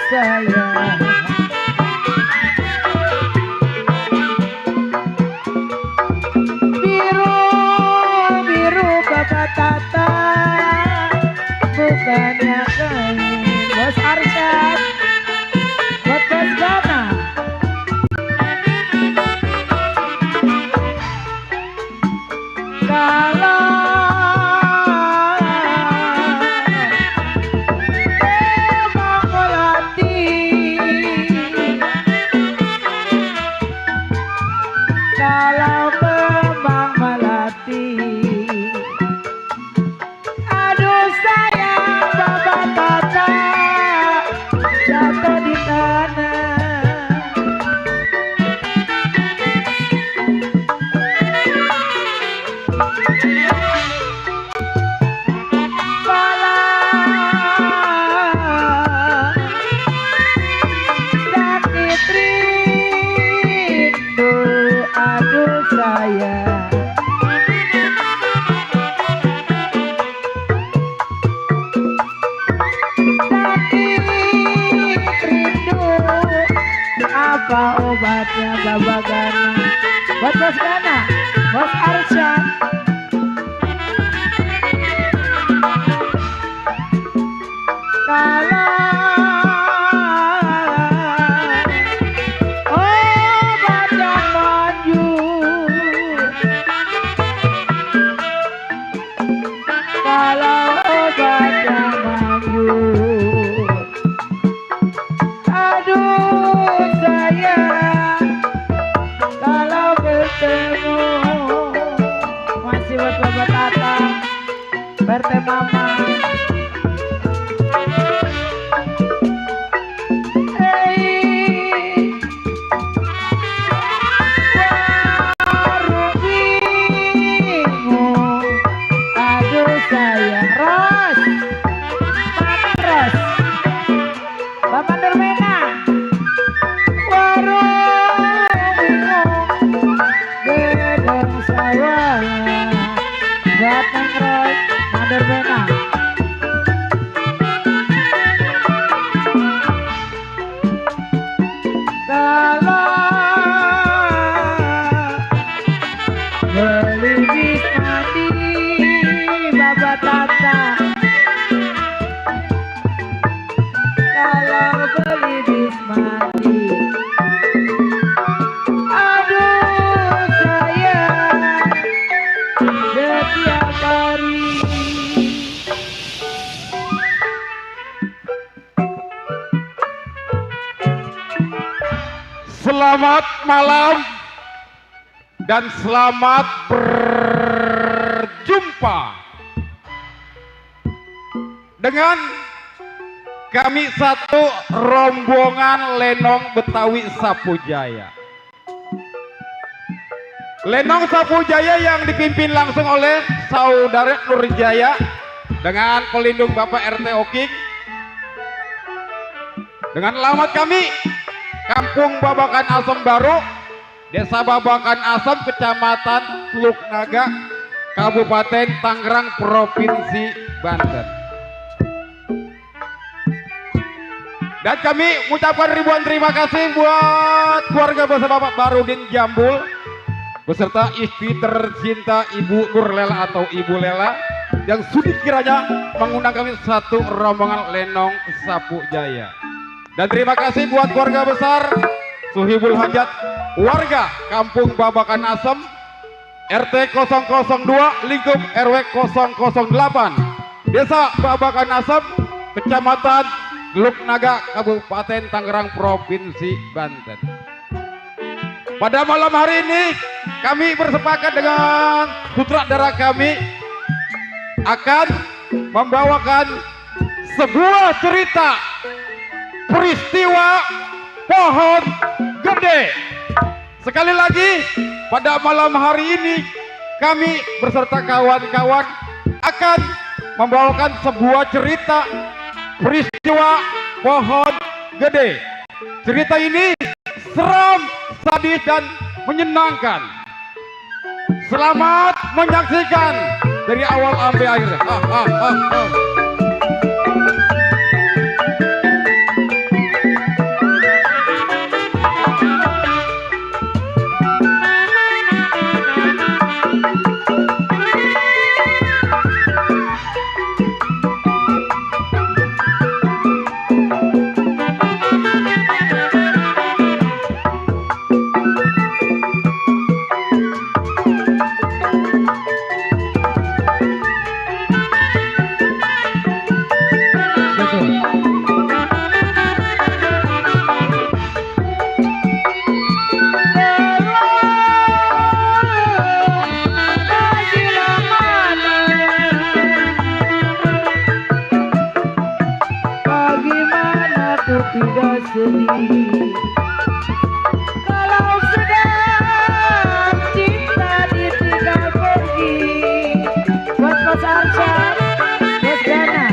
saya. Biru biru Bapak Tata, bukannya kain. Bos Arsyad, buat Bos Gana. Kalau Bang Melati, kalau Bang Melati, aduh sayang Bapak Tata jatuh di tanah. Sakit rindu, aduh sayang. Sakit rindu, apa obatnya Bapak Gana? Buat Bos Gana, Bos Arsyad. Kalau obat yang manjur, kalau obat yang manjur, aduh sayang, kalau bertemu masih buat Bapak Tata, Berte Mama. Selamat malam dan selamat berjumpa dengan kami satu rombongan Lenong Betawi Sapu Jaya. Lenong Sapu Jaya yang dipimpin langsung oleh Saudara Nurjaya dengan pelindung Bapak RT Oking. Dengan alamat kami Kampung Babakan Asem Baru, Desa Babakan Asem, Kecamatan Teluk Naga, Kabupaten Tangerang, Provinsi Banten. Dan kami mengucapkan ribuan terima kasih buat keluarga besar Bapak Barudin Jambul beserta istri tercinta Ibu Nurlela atau Ibu Lela yang sudi kiranya mengundang kami satu rombongan Lenong Sapu Jaya. Dan terima kasih buat keluarga besar Suhibul Hajat, warga Kampung Babakan Asem, RT 002, lingkup RW 008, Desa Babakan Asem, Kecamatan Teluk Naga, Kabupaten Tangerang, Provinsi Banten. Pada malam hari ini kami bersepakat dengan sutradara kami akan membawakan sebuah cerita peristiwa pohon gede. Sekali lagi pada malam hari ini kami beserta kawan-kawan akan membawakan sebuah cerita peristiwa pohon gede. Cerita ini seram, sadis dan menyenangkan. Selamat menyaksikan dari awal sampai akhir. tidak sedih. Kalau sedang cinta ditinggal pergi. Buat Mas Arsyad, Bos Gana.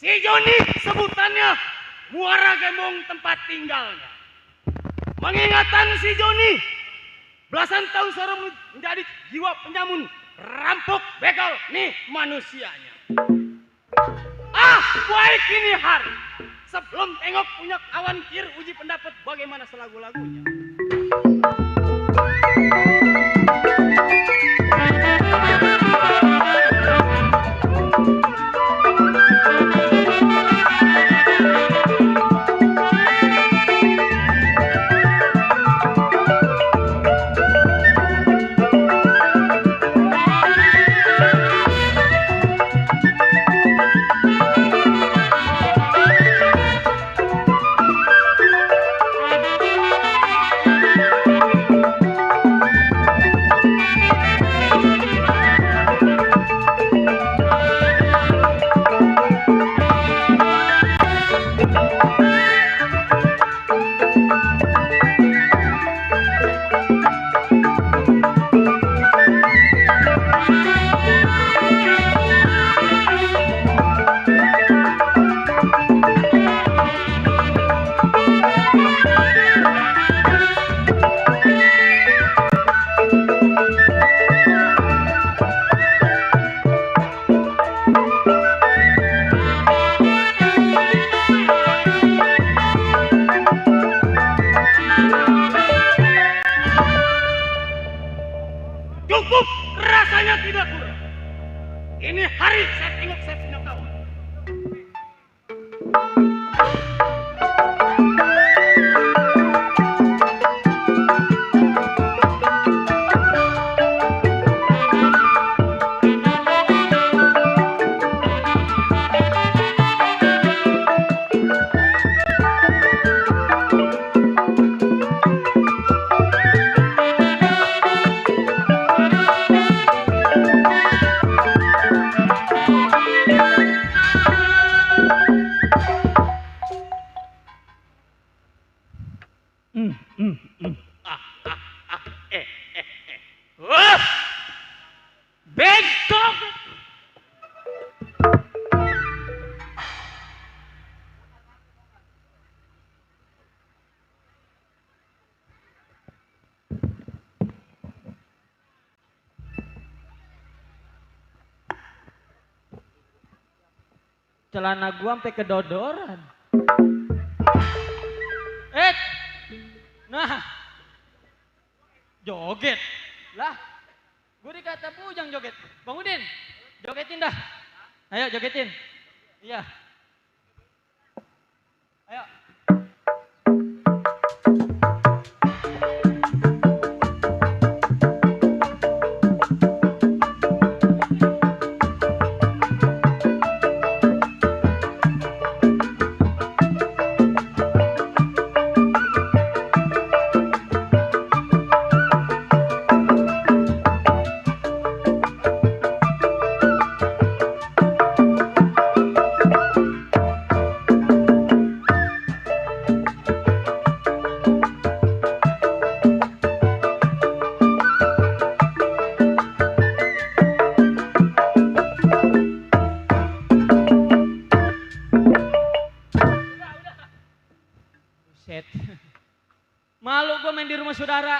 Si Joni sebutannya Muara Gembong tempat tinggalnya. Mengingatkan si Joni belasan tahun seorang menjadi jiwa penyamun, rampok, begal nih manusianya. Baik ini hari sebelum tengok punya kawan kir uji pendapat bagaimana selagu-lagunya. Celana gua sampai kedodoran. Nah, joget. Lah, gue dikata bujang joget. Bang Udin, jogetin dah. Ayo jogetin. Iya. Ayo. Malu gue main di rumah saudara.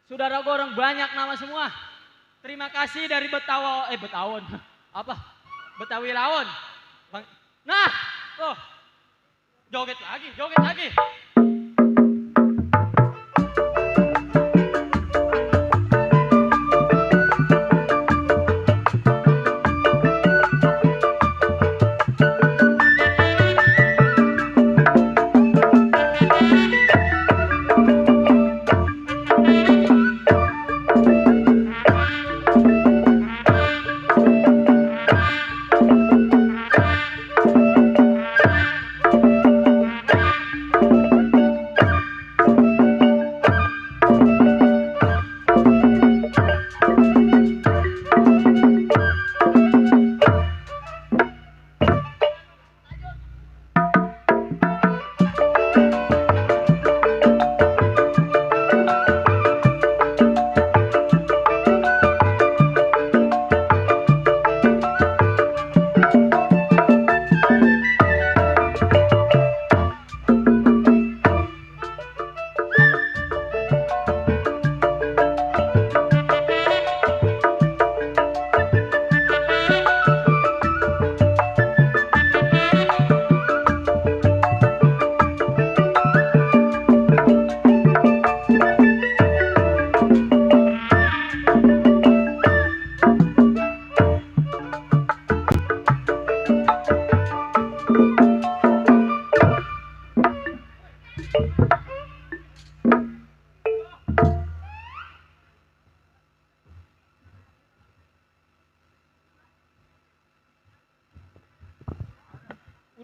Saudara gue orang banyak nama semua. Terima kasih dari Betawon. Apa? Betawi Lawon. Nah, tuh. Joget lagi.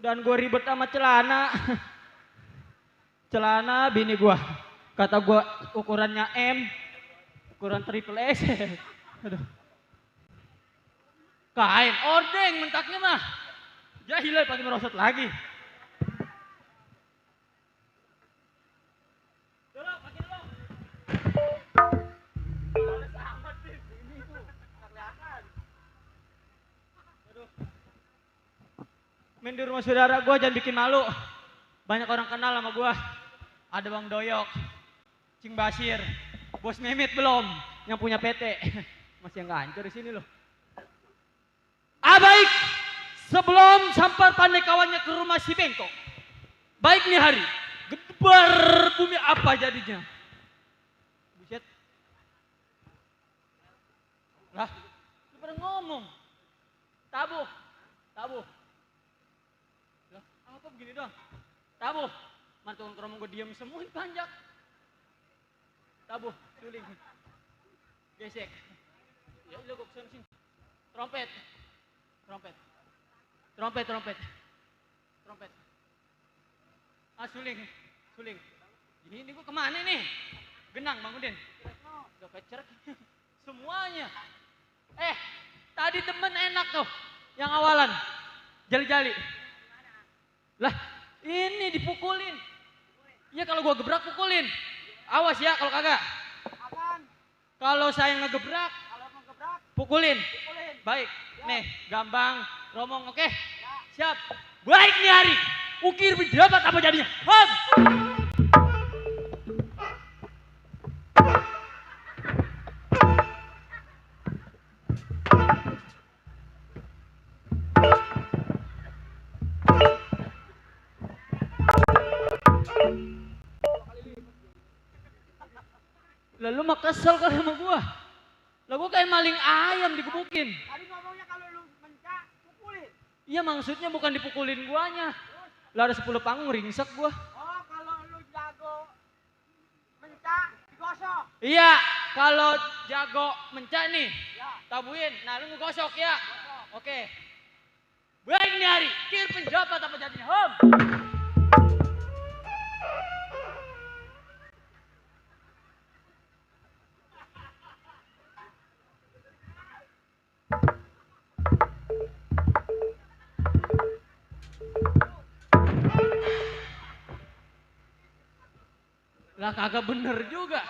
Dan gue ribet sama celana. Celana bini gue. Kata gue ukurannya M. Ukuran triple S. Aduh. Kain ordeng mentaknya mah. Jahil pakai merosot lagi. Main di rumah saudara gue jangan bikin malu. Banyak orang kenal sama gue. Ada Bang Doyok, Cing Basir, Bos Mehmet belum, yang punya PT. Masih yang gak hancur di sini loh. Baik, sebelum sampai pandai kawannya ke rumah si Bengkok. Baik nih hari, gebar bumi apa jadinya? Buset. Lah, lu pada ngomong. Tabuh. Apa begini dong? Tabuh. Mantuan keromong gue diem semua panjang. Tabuh, suling. Gesek. Ya udah gue kesana sini. Trompet. Suling. Ini gue kemana nih? Genang Bang Udin. Udah kecerek. Semuanya. Tadi temen enak tuh. Yang awalan. Jali-jali. Lah, ini dipukulin. Iya kalau gua gebrak pukulin. Awas ya kalau kagak. Kalau saya ngegebrak, pukulin. Baik. Nih, Gambang, Romong, oke? Siap. Baik nih hari. Ukir berjabat apa jadinya? Hop. Lalu mah kesel kali sama gua. Lah gua kayak maling ayam digebukin. Tadi ngomongnya kalau lu mencak, pukulin. Iya maksudnya bukan dipukulin guanya. Lah ada 10 panggung ringsek gua. Oh, kalau lu jago mencak, digosok. Iya, kalau jago mencak nih, Ya. tabuin. Nah lu ngegosok ya. Oke. Baik nih Hari, kir penjabat apa jadinya? Hom. Lah kagak bener juga.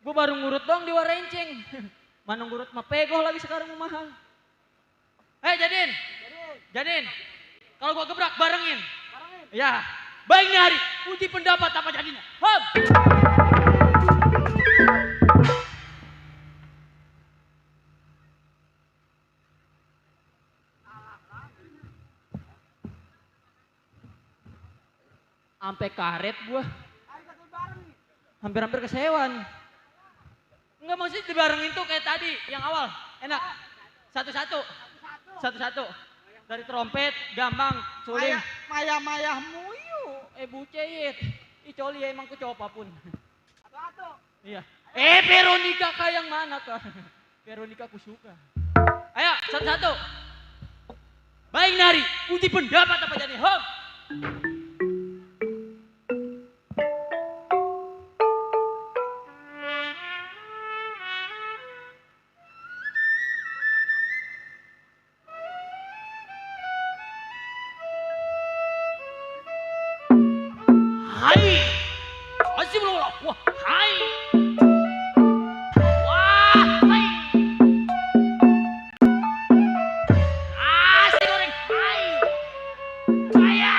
Gue baru ngurut dong di Warenceng. Mana ngurut mah pegoh lagi sekarang mau mahal. Jadin. Jadin. Kalau gua gebrak barengin. Ya. Baik nih Hari, uji pendapat apa jadinya? Hop. Sampai karet gua. Hampir-hampir kesewan. Enggak maksudnya dibarengin tuh kayak tadi yang awal. Enak. Satu-satu. Satu-satu. Dari trompet, gambang, suling. Maya muyu. Buceit. Coli ya emang kecopa pun. Satu. Iya. Veronica kah yang mana kah? Veronica aku suka. Ayo, satu-satu. Baik Nari, uji pendapat apa jadi? Hop. Hai. Masih belum. Wah, hai. Wah, hai. Nasi goreng, hai. Saya.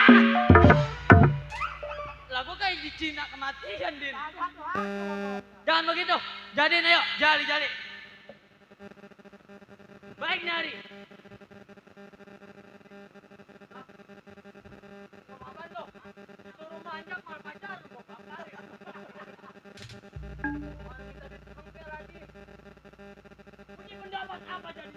Lagu kayak di Cina kematian, Din. Jangan begitu. Jadiin ayo, jali. Baik, Nari. Pendapat apa jadi?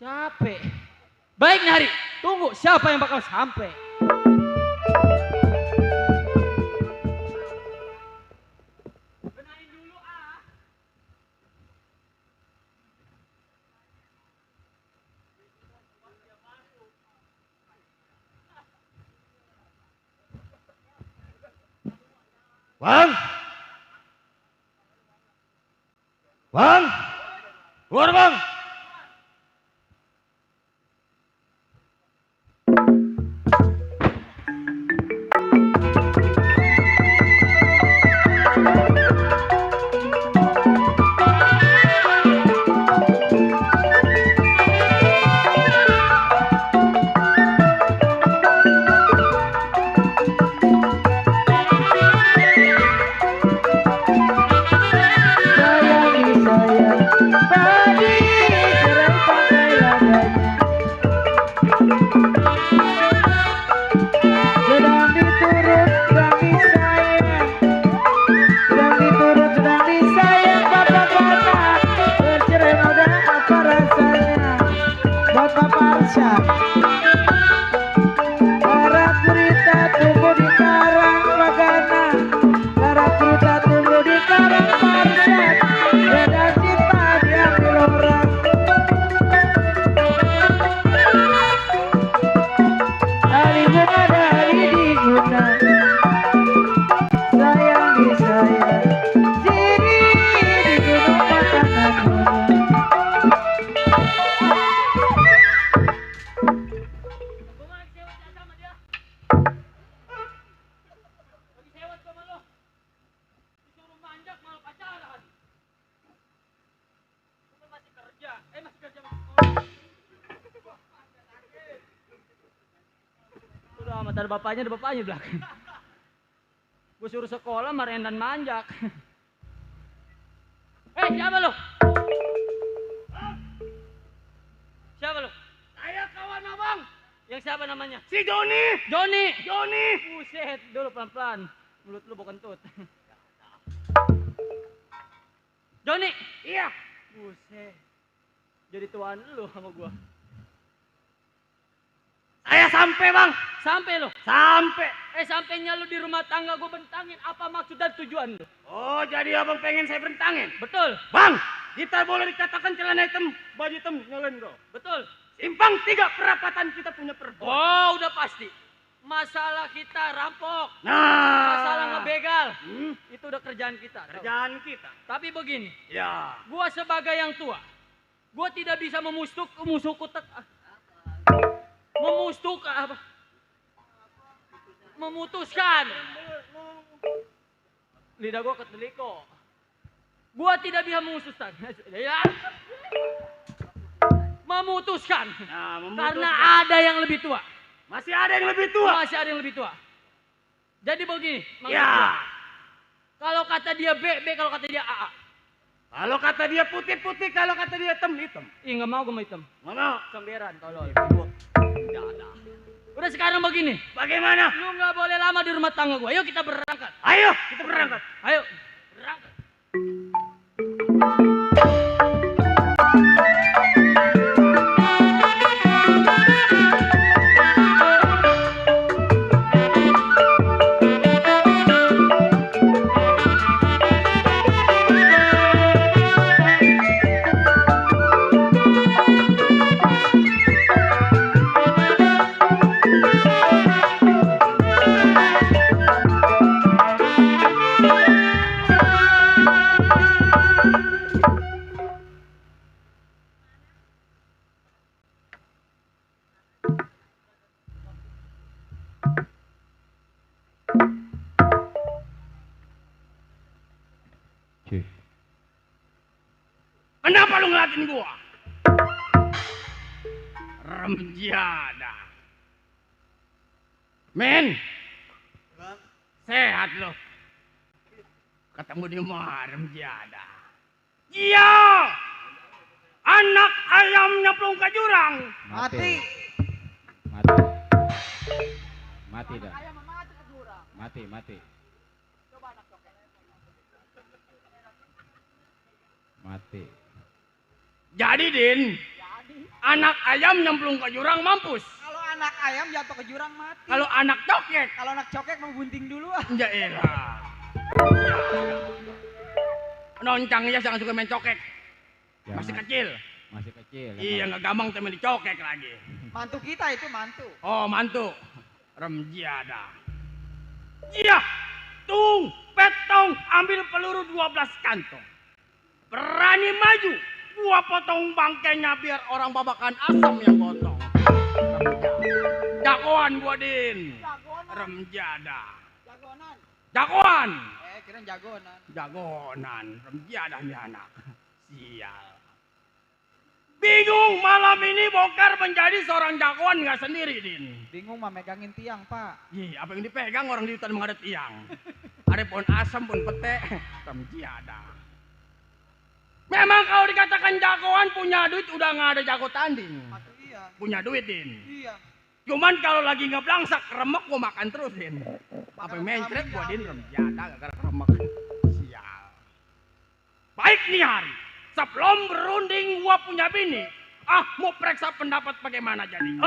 Capek. Baik Nari, tunggu siapa yang bakal sampai. Benahin dulu ah. Bang, keluar bang. ada bapaknya di belakang. Gue suruh sekolah marahin dan manjak. Siapa lo? Siapa lo? Saya kawan abang. Yang siapa namanya? Si Joni. Joni. Joni. Buset, dulu pelan-pelan. Mulut lu bukan tut. Joni. Iya. Buset. Jadi tuan lu sama gua. Saya sampai bang. Sampai lo. Sampai. Sampainya lu di rumah tangga gua bentangin. Apa maksud dan tujuan lu? Oh jadi abang pengen saya bentangin? Betul. Bang, kita boleh dikatakan celana hitam, baju hitam, nyalen bro. Betul. Simpang 3 perapatan kita punya perbuatan. Oh udah pasti. Masalah kita rampok. Nah. Masalah ngebegal. Itu udah kerjaan kita. Kerjaan kita. Tapi begini. Ya. Gua sebagai yang tua. Gua tidak bisa memutuskan. Lidah gua keteliko. Gua tidak bisa memutuskan. Ya. Memutuskan. Nah, Karena ada yang lebih tua. Masih ada yang lebih tua. Masih ada yang lebih tua. Jadi begini. Ya. Kalau kata dia B, kalau kata dia A. Kalau kata dia putih-putih, kalau kata dia hitam-hitam. Ih nggak mau gue mau hitam. Nggak mau. Comberan tolol. Tidak ada. Udah sekarang begini. Bagaimana? Lu nggak boleh lama di rumah tangga gue. Ayo kita berangkat. Ayo, kita berangkat. Ayo. Berangkat. Kenapa lu ngeliatin gua? Remjada. Men. Sehat lo. Ketemu di mana Remjada? Iya. Anak ayam nyemplung ke jurang. Mati. Mati dah. Mati. Mati. Jadi Din, anak ayam nyemplung ke jurang mampus. Kalau anak ayam jatuh ke jurang mati. Kalau anak cokek, Kalau anak cokek mau bunting dulu ah. ya elah. Noncang ya jangan suka main cokek. Ya, Masih kecil. Iya nggak gampang temen dicokek lagi. Mantu kita itu mantu. Oh mantu. Remjada. Iya. Tung, petong, ambil peluru 12 kantong. Berani maju, gua potong bangkainya biar orang babakan asam yang potong. Jagoan gua Din. Remjada. Jagonan. Jagoan. Kirain jagonan. Jagonan. Remjada nih anak. Sial. Bingung malam ini bongkar menjadi seorang jagoan nggak sendiri Din. Bingung mah megangin tiang pak. Ih, apa yang dipegang orang di hutan menghadap tiang. Ada pohon asam, pohon pete. Remjada. Memang kalau dikatakan jagoan punya duit udah nggak ada jago tanding. Iya. Punya duit Din. Iya. Cuman kalau lagi ngeblangsak remek gua makan terus Din. Apa yang mencret gua Din remjada gara-gara remek. Sial. Baik nih hari. Sebelum berunding gua punya bini. Mau periksa pendapat bagaimana jadi.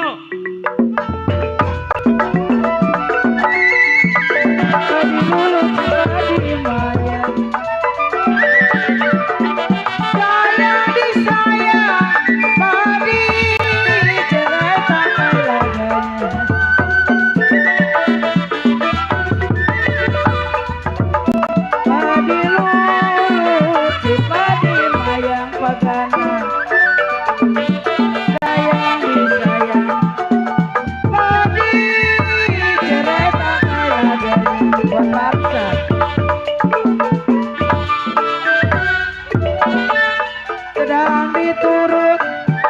Sedang diturut,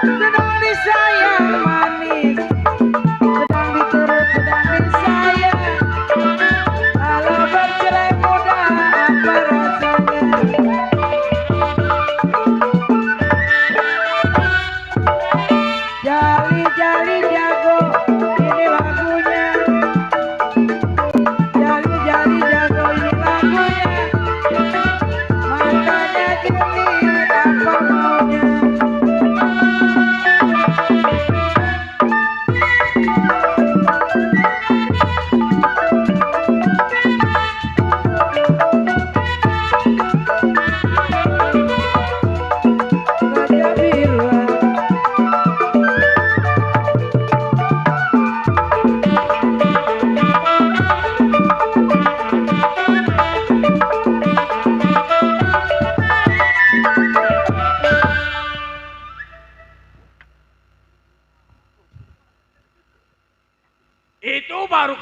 sedang disayang manis. Sedang diturut, sedang disayang.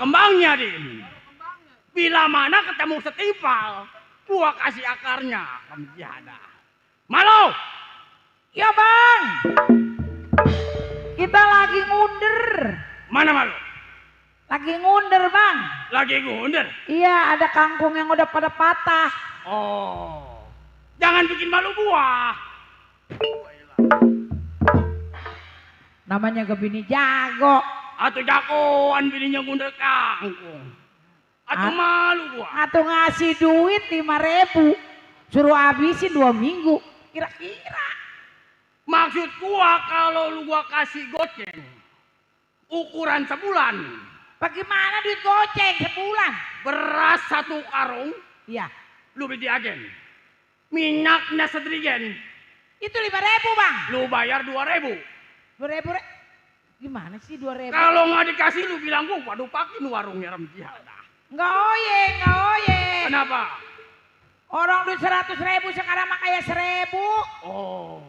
kembangnya, Din. Bila mana ketemu setipal, gua kasih akarnya. Remjada. Malo! Ya bang, kita lagi ngunder. Mana Malo? Lagi ngunder bang. Lagi ngunder? Iya, ada kangkung yang udah pada patah. Oh, jangan bikin malu gua. Namanya gebini jago. Atau jagoan bininya ngunder kangkung. Atau malu gua. Atau ngasih duit 5.000, suruh habisin 2 minggu. Kira-kira. Maksud gua kalau lu gua kasih goceng ukuran sebulan. Bagaimana duit goceng sebulan? Beras 1 karung, Iya. lu beli agen. Minyaknya sedrigen, Itu 5.000 bang. lu bayar 2.000. 2.000. Gimana sih 2.000? Kalau nggak dikasih lu bilang gua, waduh pakin warungnya Remjada. Nggak oye, nggak oye. Kenapa? Orang duit 100.000 sekarang mah kayak 1.000. Oh,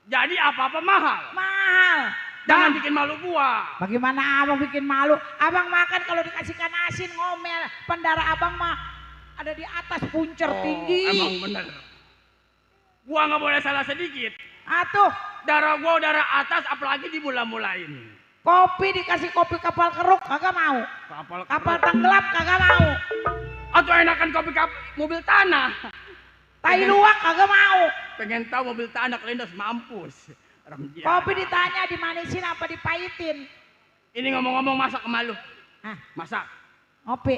jadi apa-apa mahal. Mahal. Jangan Bang, bikin malu gua. bagaimana abang bikin malu? Abang makan kalau dikasihkan asin ngomel. Pendara abang mah ada di atas puncer tinggi. Emang bener. Gua nggak boleh salah sedikit. Atuh, Darah gua darah atas, apalagi dimula-mulain. kopi dikasih kopi kapal keruk kagak mau. Kapal tenggelam kagak mau. Atau enakan kopi mobil tanah. Tai luwak kagak mau. Pengen tahu mobil tanah kelindas mampus. Remjada. Kopi ditanya dimanisin apa dipahitin. Ini ngomong-ngomong masak kemalu. Hah, Masak. ngopi.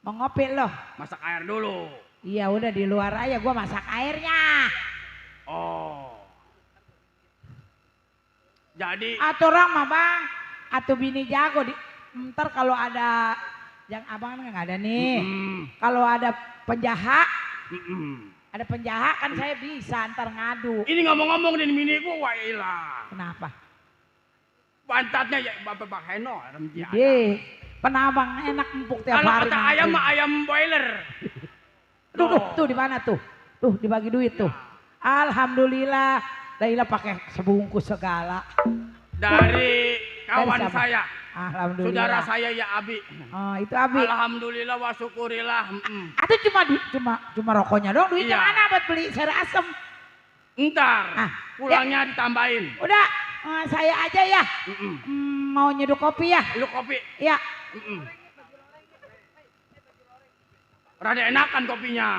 Mau ngopi loh. Masak air dulu. Iya udah di luar aja gua masak airnya. Oh. Jadi Atau orang mah bang, atau bini jago di. Ntar kalau ada yang abang kan nggak ada nih. Kalau ada penjahat, ada penjahat kan saya bisa ntar ngadu. ini ngomong-ngomong di mini gua, wailah. Kenapa? Pantatnya ya Bapak Heno, Remjada. Ye, penabang enak empuk tiap Kalau hari. kata ayam mah ayam boiler. Tuh di mana tuh? Tuh dibagi duit tuh. Alhamdulillah, Laila pakai sebungkus segala. Dari kawan siapa? saya, Alhamdulillah. saudara saya ya Abi. Oh itu Abi. Alhamdulillah wa syukurillah. Atau cuma rokoknya dong. Duitnya Iya. mana buat beli sayur asem? Ntar Ah, pulangnya ditambahin. Udah, saya aja ya. Mau nyeduh kopi ya? Lu kopi. Ya. Rada enakan kopinya.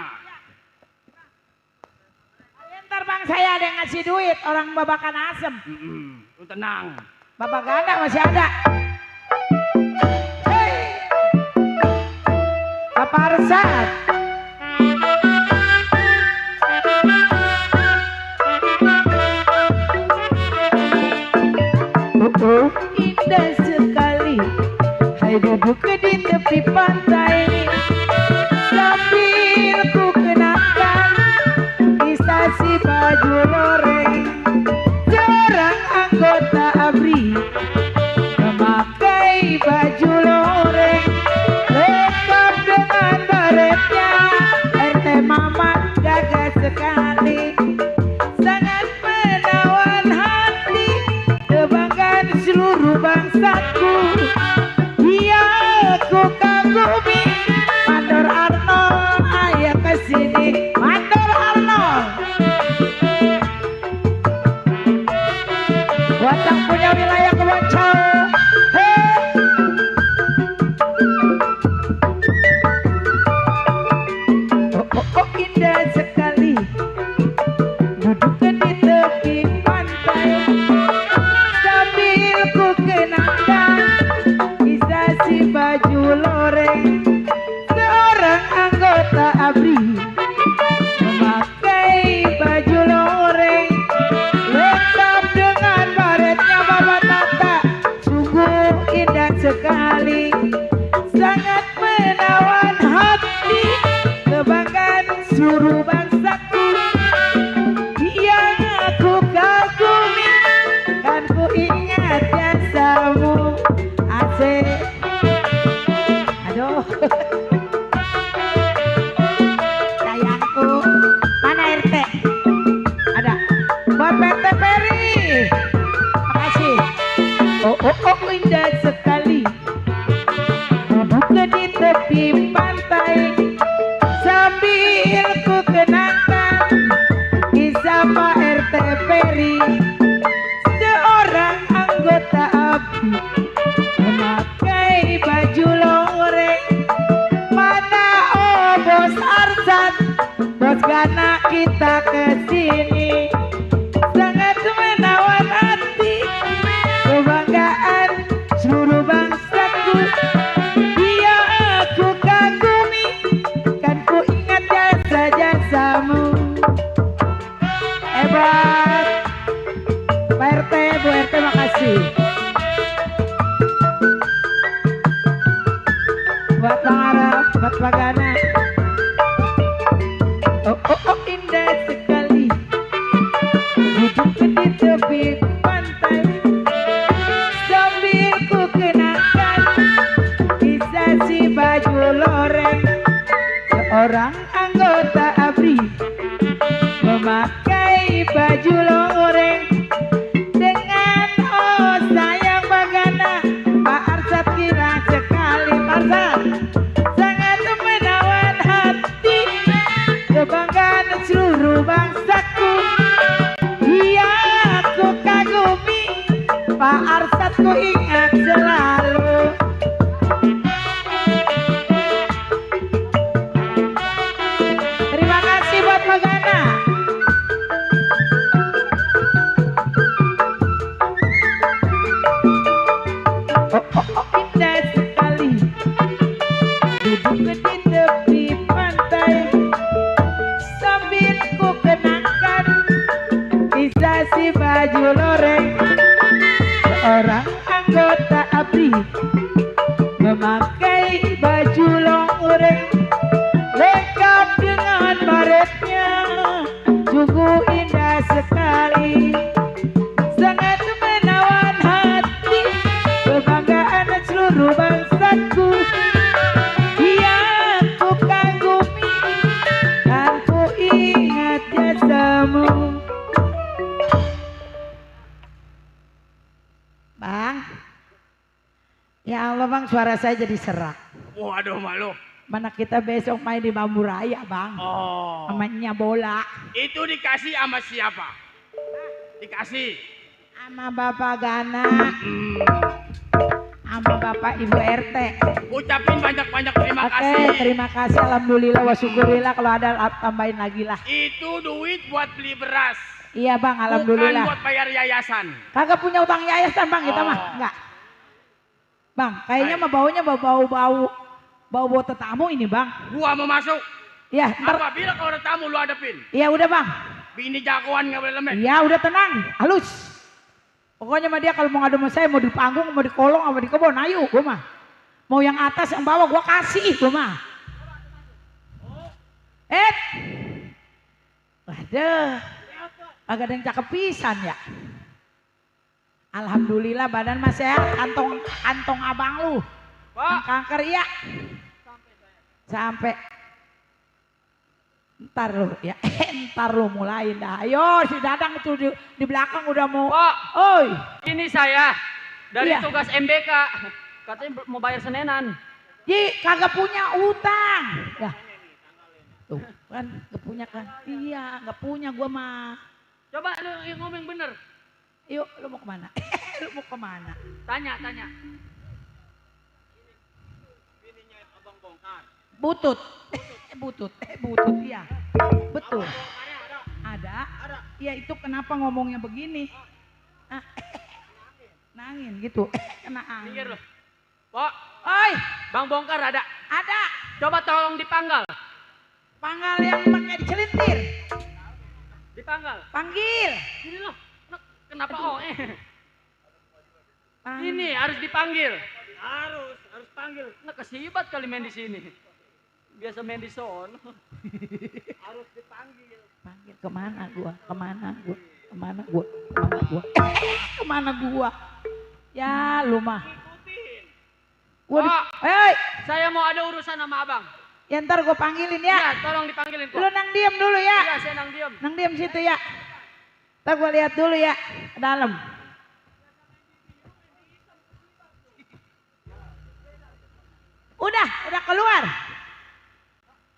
Ntar bang saya ada yang ngasih duit orang babakan asem. Lu tenang. Babak ganda masih ada. Hei. Bapak Arsat. Indah sekali. Hai duduk di tepi pantai sambil ku kenakan kisah si baju loreng. Seorang anggota ABRI memakai baju loreng lengkap dengan baretnya. RT Mamat gagah sekali, sangat menawan hati, kebanggaan seluruh bangsaku. Dia aku kagumi. Mandor Arnold, ayo kesini. Mandor Arnold. Watang punya wilayah Keboncol. Hei. Oh indah sekali. Bagana kita kesini sangat menawan hati, kebanggaan seluruh bangsaku. Dia aku kagumi, kan ku ingat jasa-jasamu. Hebat Pak RT, Bu RT, makasih. Buat Bang Arab, buat Bagana. Oh, oh, oh, indah sekali duduk di tepi pantai sambil ku kenakan kisah si baju loreng. Seorang anggota ABRI memakai baju loreng dengan oh sayang Bagana. Pak Arsat kira sekali Arsat sangat menawan hati, kebanggaan seluruh bangsaku. Dia aku kagumi, Pak Arsat ku ingat selalu. Terima kasih buat Bagana. Oh, oh, oh, indah sekali duduk di tepi pantai sambil ku kenangkan kisah si baju loreng. Seorang anggota ABRI memakai baju loreng lengkap dengan baretnya, sungguh indah sekali, sangat menawan hati, kebanggaan seluruh bangsaku. Dia ku kagumi, kan ku ingat jasamu. Bang, ya Allah Bang, suara saya jadi serak. Waduh malu. Mana kita besok main di Bambu Raya Bang, Oh. mainnya bola. Itu dikasih sama siapa? Dikasih. Sama Bapak Gana, sama Bapak Ibu RT. Ucapin banyak-banyak terima Oke, kasih. terima kasih. Alhamdulillah wa syukurillah, kalau ada tambahin lagi lah. Itu duit buat beli beras. Iya Bang, Bukan alhamdulillah. buat bayar yayasan. Kagak punya utang yayasan Bang, kita Oh. mah enggak. Bang, kayaknya mah baunya bau tetamu ini Bang. Gua mau masuk. Iya, ntar. Apabila kalau ada tamu lu hadapin. Iya udah Bang. Bini jagoan nggak boleh lemes. Iya udah tenang, halus. Pokoknya mah dia kalau mau ngadu sama saya, mau di panggung, mau di kolong, mau di kebun, ayo gua mah. Mau yang atas, yang bawah gua kasih gua mah. Waduh, agak ada yang cakep pisan ya. Alhamdulillah badan mas sehat, kantong abang lu. Yang kanker iya. Sampai. Ntar lu ya, ntar lu mulain dah. Ayo si Dadang itu di belakang udah mau. Pak, Oi, ini saya dari Iya. tugas MBK. Katanya mau bayar Senenan. Ji kagak punya utang. Ya. Tuh kan gak punya kan? Iya gak punya gua mah. Coba lu yang ngomong bener. Yuk lu mau kemana? Lu mau kemana? Tanya. Butut. Butut iya. Betul. Ada. Iya itu kenapa ngomongnya begini? Ah, nangin gitu. Kena Minggir angin. lu. Pak, Oi, Bang Bongkar ada. ada. Coba tolong dipanggal. Panggal yang pakai dicelintir. Dipanggal. Panggil. Ini loh. Kenapa oh Panggil. Ini harus dipanggil. Harus panggil. Nah kesibat kali main di sini. Biasa main di sono. Harus dipanggil. Panggil kemana gua? Kemana gua? Ya lu mah. Pak, Hei, saya mau ada urusan sama abang. ya ntar gua panggilin Iya, ya. tolong dipanggilin kok. Lu nang diem dulu ya. Iya, saya nang diem. Nang diem situ ya. Ntar gua lihat dulu ya ke dalam. Udah keluar.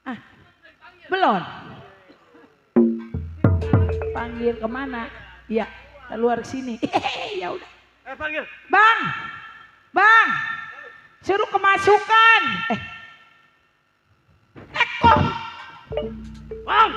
Ah, belum. Panggil kemana? Iya, keluar ke sini. Ya udah. Panggil. Bang, suruh kemasukan. Kok? Bang,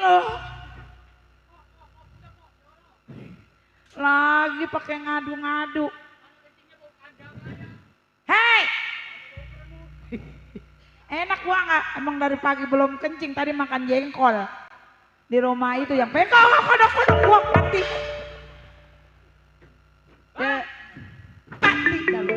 loh. Lagi pakai ngadu-ngadu. Hei! Enak gua nggak? Emang dari pagi belum kencing, tadi makan jengkol di rumah itu yang pegang kodok-kodok gua mati. Mati dah lu.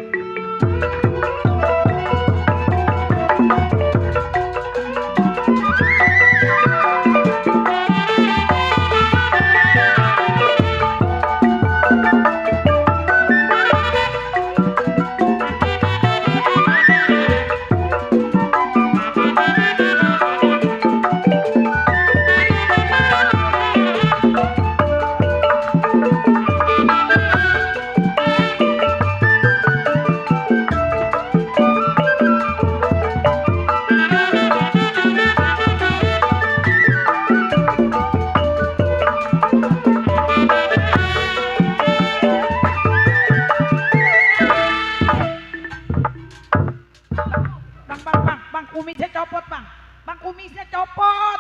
Bang, kumisnya copot bang. Bang, kumisnya copot.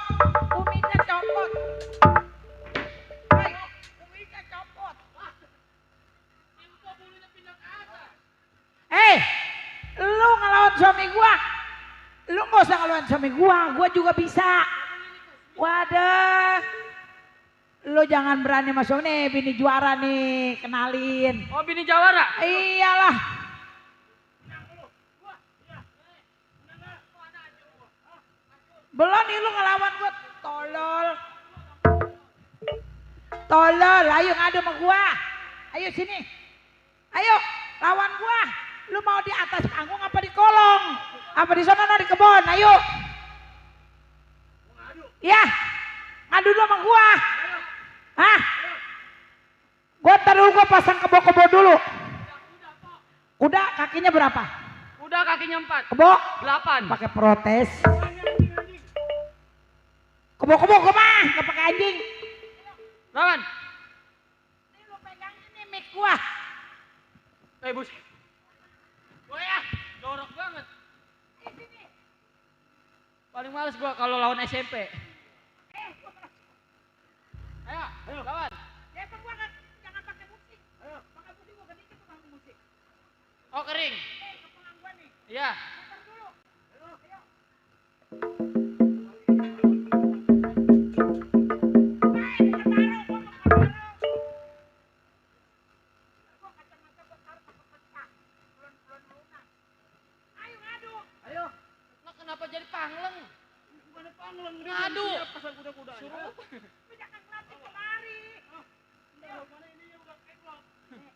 Kumisnya copot. Hei, kumisnya copot. Lu ngelawan suami gua. Lu nggak usah ngelawan suami gua juga bisa. Wadah. Lu jangan berani masuk nih, bini juara nih, kenalin. Oh, bini jawara? Iyalah. Belum nih lu ngelawan gua, tolol. Tolol, ayo ngadu sama gua. Ayo sini. Ayo, lawan gua. Lu mau di atas panggung apa di kolong? Apa di sana di kebon? Ayo. Ya, ngadu dulu sama gua. Hah? Gua taruh gua pasang kebo-kebo dulu. Kuda kakinya berapa? Udah kakinya 4. Kebo? 8. Pakai protes. Kebo-kebo gua mah, gak pakai anjing. Lawan. Ini lu pegang ini mic gua. Bus. Gua ya, jorok banget. Paling males gua kalau lawan SMP. Ayo, lawan. Ya gua jangan pakai musik. Ayo. Pakai musik gua ganti ke panggung musik. Oh, kering. Ke panggung gua nih. Iya. Putar dulu. Ayo. Kenapa jadi pangleng? Bukan pangleng. Ngadu. Pasang kuda-kuda. Suruh. Lu jangan ngelatih kemari. Mana ini udah keblok.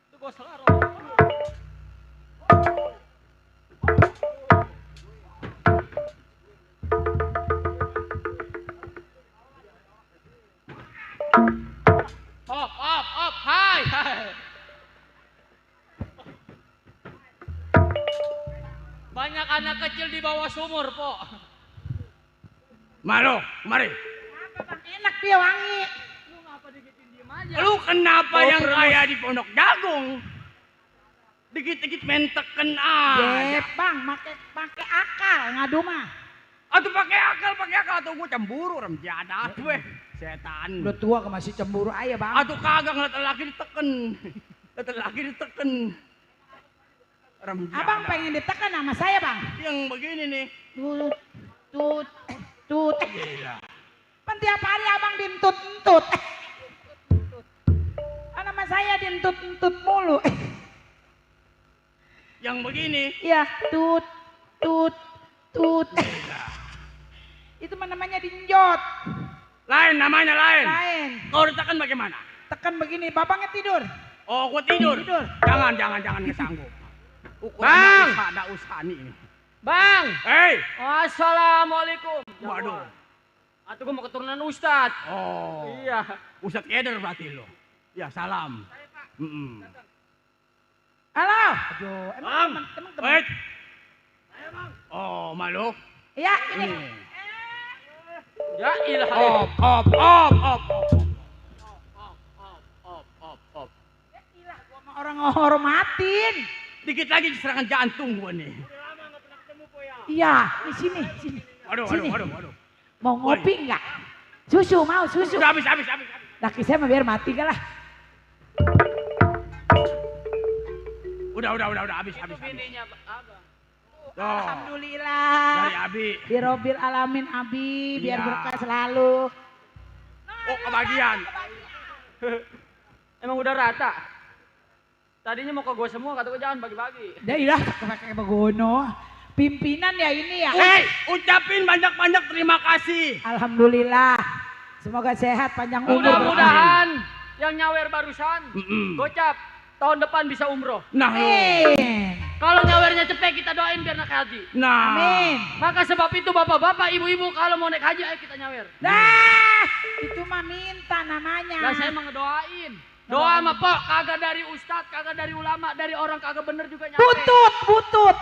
Itu bos laro. Op. Hai. Banyak anak kecil di bawah sumur, Po. Malo, mari. Apa bang? Enak dia wangi. Lu ngapa dikitin diem aja? Lu kenapa Oh, yang terus. kayak di Pondok Jagung? Dikit-dikit main teken aja. Bang, pakai akal ngadu mah. Atau pakai akal atau gue cemburu orang jadat weh. Setan. Udah tua masih cemburu aja bang. Atau kagak ngeliat laki diteken. Ngeliat laki diteken. Remjada. Abang pengen ditekan sama saya bang. Yang begini nih. Tut. Gila. Kan tiap hari abang dintut-entut. Kan sama saya dintut-entut mulu. Yang begini. Iya, tut. Itu mah namanya dinjot. Lain namanya lain. Lain. Kau ditekan bagaimana? Tekan begini, bapaknya tidur. Oh, gua tidur. Tidur. Jangan nggak sanggup. Bang! Ada usaha nih ini. Bang. Hei. Assalamualaikum. Waduh. Atau gue mau keturunan Ustad. Oh. Iya. Ustadz Keder berarti lo. Ya salam. Halo. Aduh, emang teman-teman. Wait. Oh, malu. Iya, ini. Ya ilah. Op. Gila, gua mah orang ngehormatin. Dikit lagi serangan jantung gua nih. Iya, di sini. Waduh. Sini. Mau ngopi enggak? Susu mau susu. Udah habis. Laki saya mah biar mati kan lah. Udah habis. Itu bininya abang. Tuh, Alhamdulillah. dari Abi. Dirobil alamin Abi, biar Iya. berkah selalu. Oh, kebagian. Emang udah rata? Tadinya mau ke gue semua, kata gue jangan bagi-bagi. Ya ilah pakai begono. Pimpinan ya ini ya. Hei, ucapin banyak-banyak terima kasih. Alhamdulillah. Semoga sehat panjang umur. Mudah-mudahan yang nyawer barusan, Mm-mm. gocap tahun depan bisa umroh. Nah, lo. Amin. Kalau nyawernya cepet kita doain biar naik haji. Nah. Amin. Maka sebab itu bapak-bapak, ibu-ibu kalau mau naik haji ayo kita nyawer. Nah, itu mah minta namanya. Lah saya emang ngedoain. Doa mah pok kagak dari ustadz, kagak dari ulama, dari orang kagak bener juga nyampe.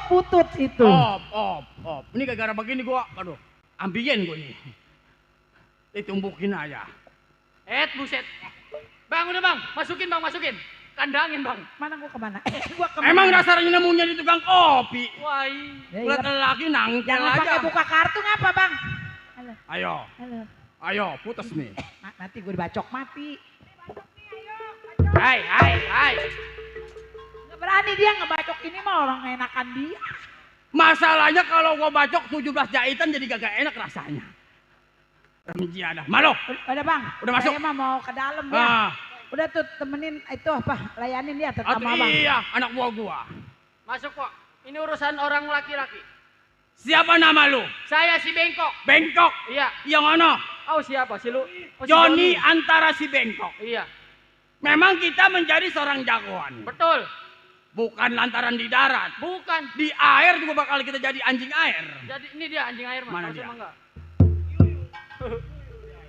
Butut itu. Op. Ini gara-gara begini gua, aduh, ambien gua nih. Ditumbukin aja. Buset. Bang udah bang, masukin. Kandangin bang. Mana gua kemana? Gua kemana? Emang dasarnya nemunya di tukang kopi. Wah. Ya, Lihat iya. lelaki nangkel Jangan aja. pakai buka kartu ngapa bang? Halo. Ayo, putus nih. Nanti gue dibacok mati. Hai. Nggak berani dia ngebacok ini mah orang enakan dia. Masalahnya kalau gua bacok 17 jahitan jadi gak enak rasanya. Remjiadah. Malo. Udah bang. Udah masuk. Saya mah mau ke dalam ya. Ah, Udah tuh temenin itu apa? Layanin dia atuh terutama bang. iya, anak buah gua. Masuk kok. Ini urusan orang laki-laki. Siapa nama lu? Saya si Bengkok. Bengkok. Iya. Yang mana? Oh siapa sih lu? Oh, si Joni antara si Bengkok. Iya. Memang kita menjadi seorang jagoan. Betul. Bukan lantaran di darat. Bukan. Di air juga bakal kita jadi anjing air. Jadi ini dia anjing air mah. Mana Kalau dia? saya mah enggak.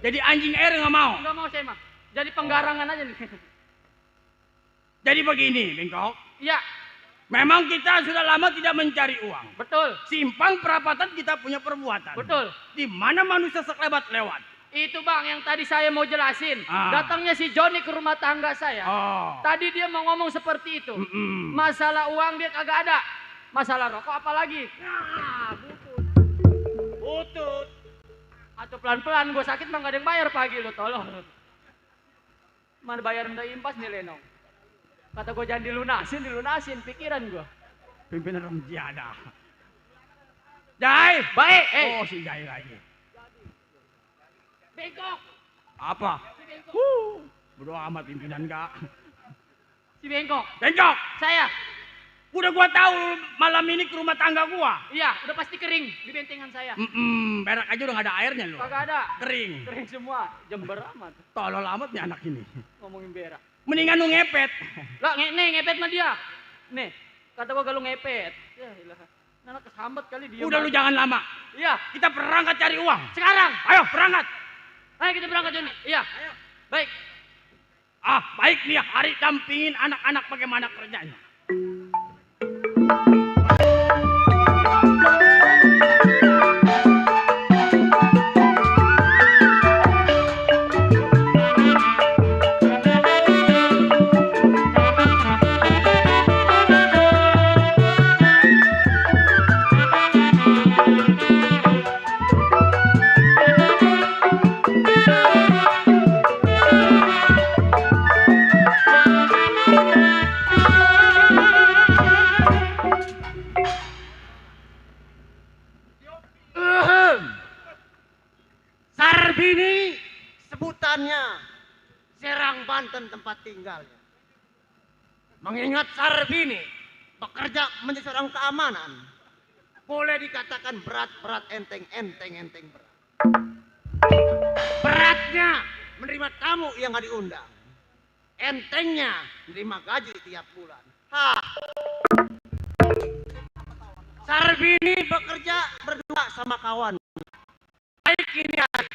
Jadi anjing air nggak mau. Enggak mau saya mah. Jadi penggarangan aja nih. Jadi begini, Bengkok. Iya. Memang kita sudah lama tidak mencari uang. Betul. Simpang perapatan kita punya perbuatan. Betul. Di mana manusia sekelebat lewat. Itu bang yang tadi saya mau jelasin. Ah. Datangnya si Joni ke rumah tangga saya. Oh. Tadi dia mau ngomong seperti itu. Mm-mm. Masalah uang dia kagak ada. Masalah rokok apalagi. Nah, butut. Atau pelan-pelan gue sakit mah gak ada yang bayar pagi lo tolong. Mana bayar minta impas nih Lenong. Kata gue jangan dilunasin pikiran gue. Pimpinan Remjiadah. Jai. Baik, Oh, si Jai lagi. Bengkok. Apa? Si Bengkok. Bodo amat pimpinan gak. Si Bengkok. Bengkok. Saya. Udah gua tahu malam ini ke rumah tangga gua. Iya, udah pasti kering di bentengan saya. Berak aja udah gak ada airnya lu. Kagak ada. Kering. Kering semua. Jember amat. Tolol amat nih anak ini. Ngomongin berak. Mendingan lu ngepet. Lah, nih ngepet mah dia. Nih, kata gua galu ngepet. Ya ilah. Anak kesambat kali dia. Udah lu jangan lama. Iya, Kita berangkat cari uang. sekarang. Ayo berangkat. Ayo kita berangkat Joni. Iya. Baik. Baik nih Hari dampingin anak-anak bagaimana kerjanya. Sarbini sebutannya, Serang Banten tempat tinggalnya. Mengingat Sarbini bekerja menjadi seorang keamanan, boleh dikatakan berat enteng berat. Beratnya menerima tamu yang gak diundang, entengnya menerima gaji tiap bulan. Sarbini bekerja berdua sama kawan. Baik ini hari,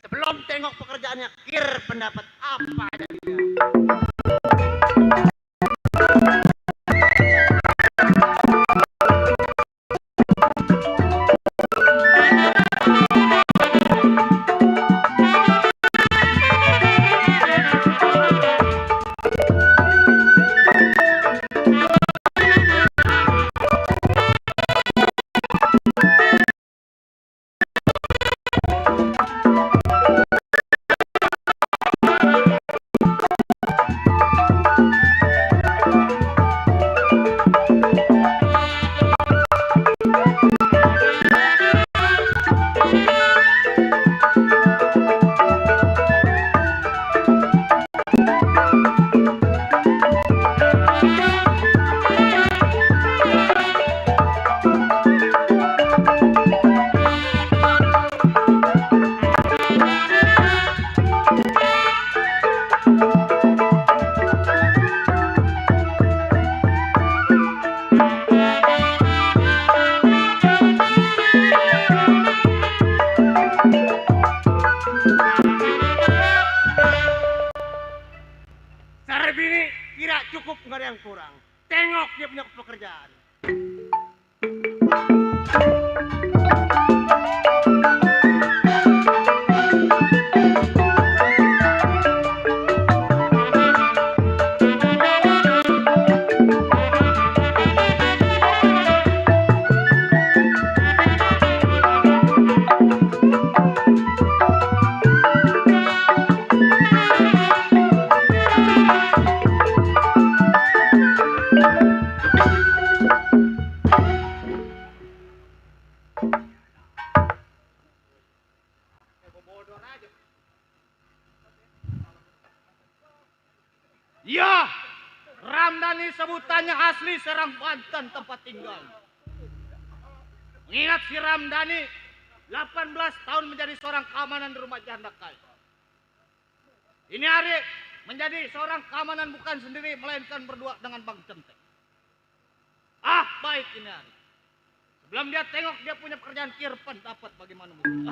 sebelum tengok pekerjaannya, kir pendapat apa dari dia. yang kurang. Tengok dia punya pekerjaan. Ya, Ramdhani sebutannya asli Serang Banten tempat tinggal. Mengingat si Ramdhani 18 tahun menjadi seorang keamanan di rumah janda kaya. Ini hari menjadi seorang keamanan bukan sendiri melainkan berdua dengan Bang Centek. Ah, baik ini hari. Sebelum dia tengok dia punya pekerjaan kirpan dapat bagaimana mesti.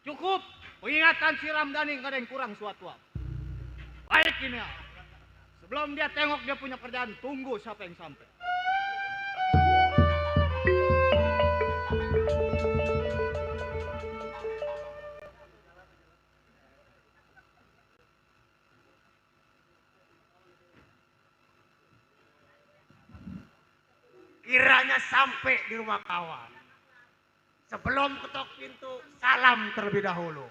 Cukup pengingatan si Ramdhani nggak ada yang kurang suatu. Baik ini ya. Sebelum dia tengok dia punya kerjaan, tunggu siapa yang sampai. Kiranya sampai di rumah kawan. Sebelum ketok pintu, salam terlebih dahulu.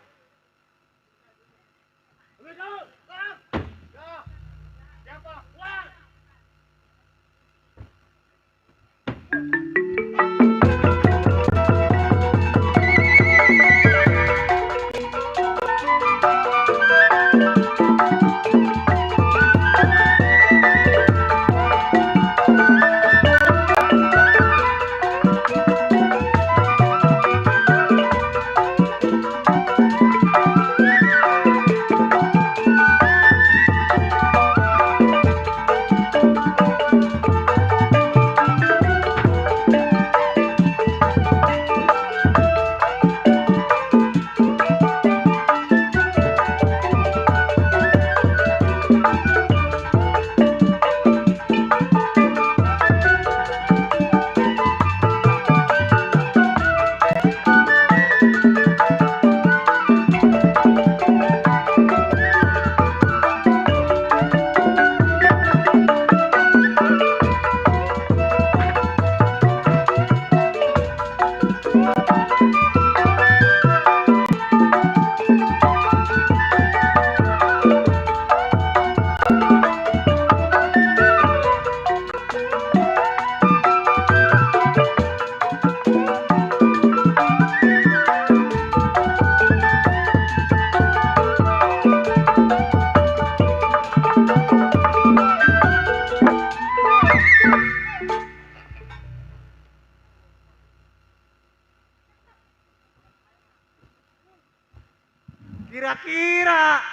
Kira-kira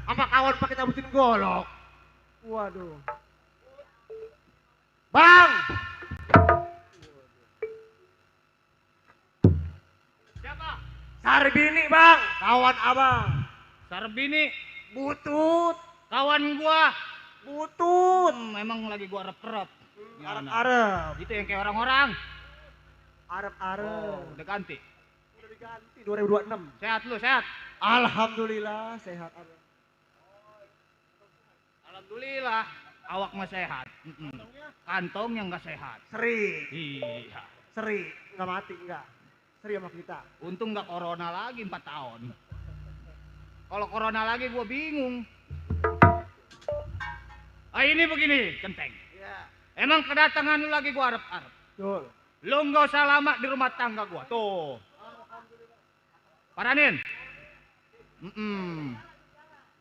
sama kawan pakai cabutin golok. Waduh. Bang! Siapa? Sarbini bang, kawan abang. Sarbini, Butut, kawan gua. butut. Emang lagi gua rep-rep. Gimana? Arep-arep. Itu yang kayak orang-orang. Arep-arep. Udah ganti. Udah diganti 2026. Sehat lu, sehat. Alhamdulillah sehat abang. Alhamdulillah, awak mah sehat. Kantong yang nggak sehat. Seri, Iya. seri, nggak mati nggak. Seri sama kita. Untung nggak corona lagi 4 tahun. Kalau corona lagi gua bingung. Ah ini begini, Centeng. Iya. Emang kedatangan lu lagi gua arep-arep. Betul. Lu nggak usah lama di rumah tangga gua. Tuh. Paranin.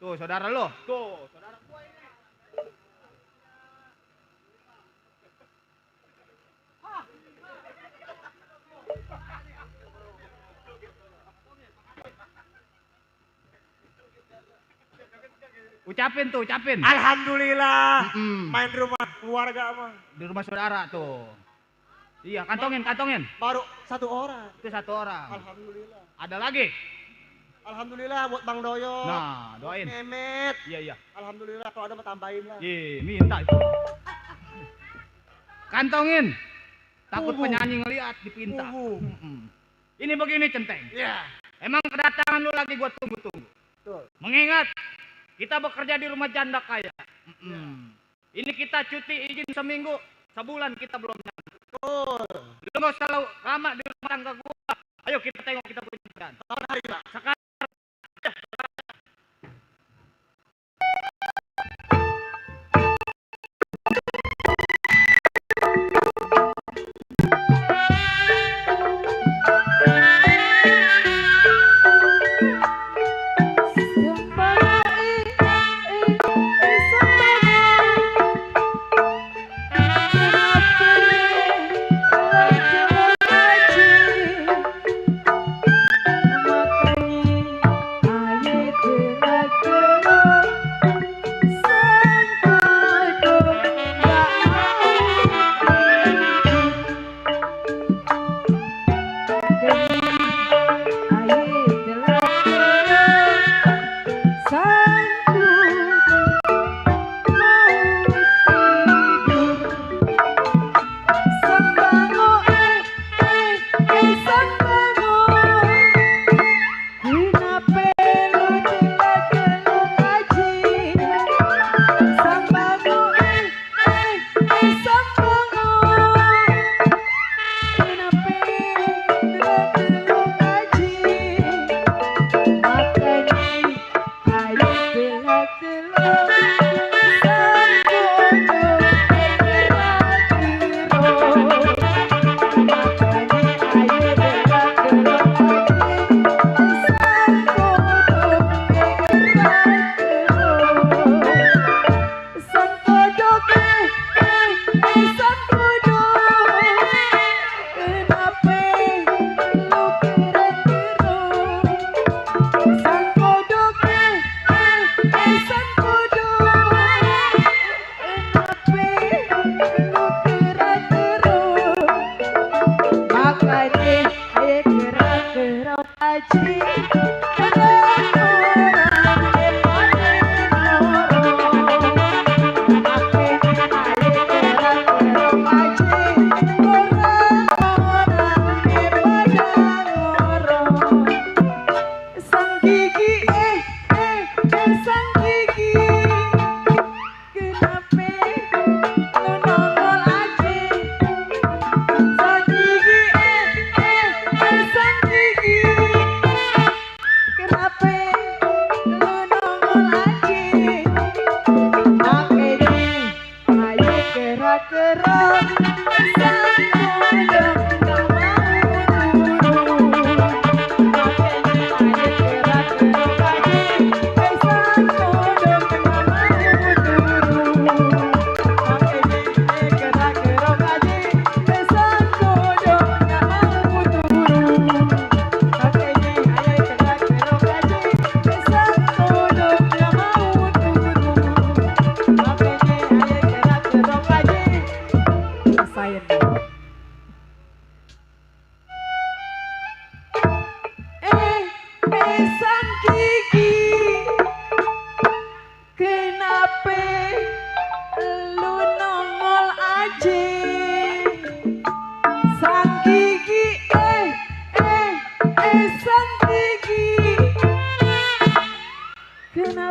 Tuh saudara lu. Tuh saudara gua ini. Ucapin tuh, ucapin. Alhamdulillah. Mm-mm. Main di rumah keluarga abang. Di rumah saudara tuh. Iya, kantongin, kantongin. Baru 1 orang. Itu 1 orang. Alhamdulillah. Ada lagi? Alhamdulillah buat Bang Doyo. Nah, doain. Memet. Iya, iya. Alhamdulillah kalau ada mah tambahin lah. Iya, minta itu. Kantongin. Takut Tunggu. penyanyi ngeliat dipinta. Tunggu. Ini begini Centeng. Iya. Emang kedatangan lu lagi gua tunggu-tunggu. Betul. Mengingat kita bekerja di rumah janda kaya. Ini kita cuti izin seminggu, sebulan kita belum nyampe. Betul. Lu nggak usah lama di rumah tangga gua. Ayo kita tengok kita punya pekerjaan. Hari Pak. Sekarang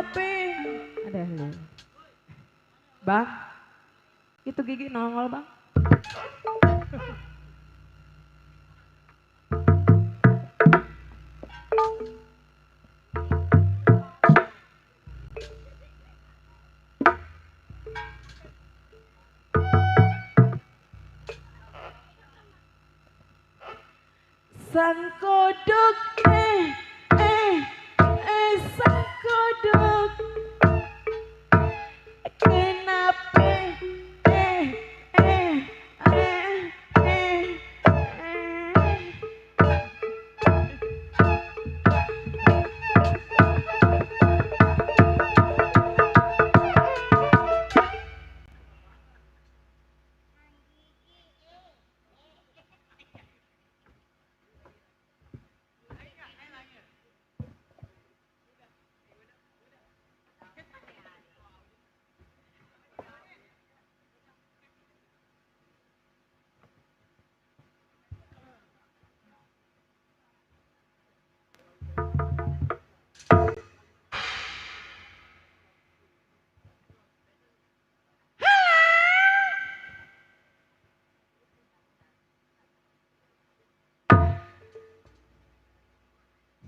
nape? Ada lu. Bang, itu gigi nongol bang. Sang kodok sang kodok kenapa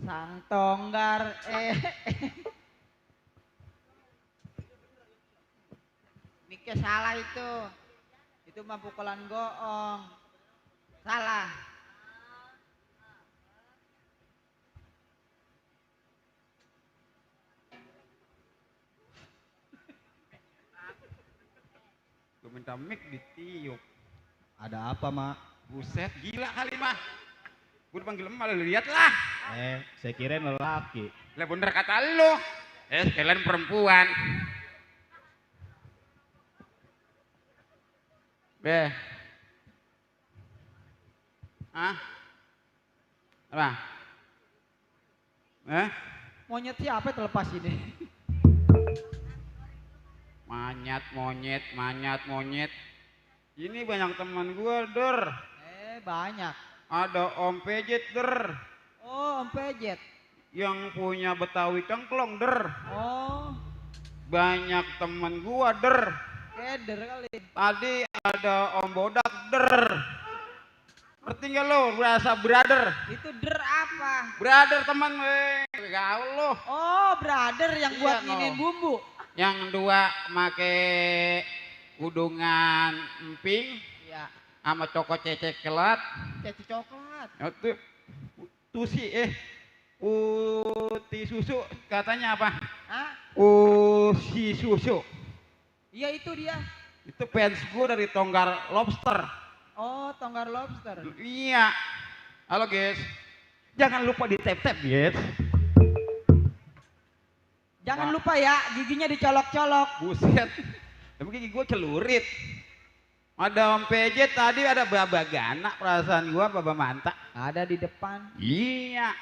Sang Tonggar Miknya salah itu. Itu mah pukulan goong. Salah. Gue minta mic ditiup. Ada apa, Mak? Buset, gila kali mah. Gue dipanggil emak, lu lihat lah. Saya kirain lelaki. Lah bener kata lu. Kalian perempuan. Beh. Hah? Apa? Monyet siapa yang terlepas ini? Monyet. Ini banyak teman gua, Der. Banyak. Ada Om Pejet, Der. Oh, Om Pejet. Yang punya Betawi cengklong, Der. Oh, Banyak teman gua, Der. keder kali. Tadi ada Om Bodak, Der. Ngerti gak lo? Berasa brother. Itu der apa? Brother teman, gaul lo. Oh, brother yang Iya, buat no. nginin bumbu. Yang dua make udungan emping Iya, sama coko cecek kelat. ceci coklat. Itu tusi uti susu katanya apa? Hah? Usi susu. Iya itu dia. Itu fans gue dari Tonggar Lobster. Oh, Tonggar Lobster. Iya. Halo guys. Jangan lupa di tap-tap guys. Jangan lupa ya, giginya dicolok-colok. Buset. Tapi gigi gue celurit. Ada Om PJ tadi, ada Baba Gana perasaan gue, Baba Manta. Ada di depan. Iya.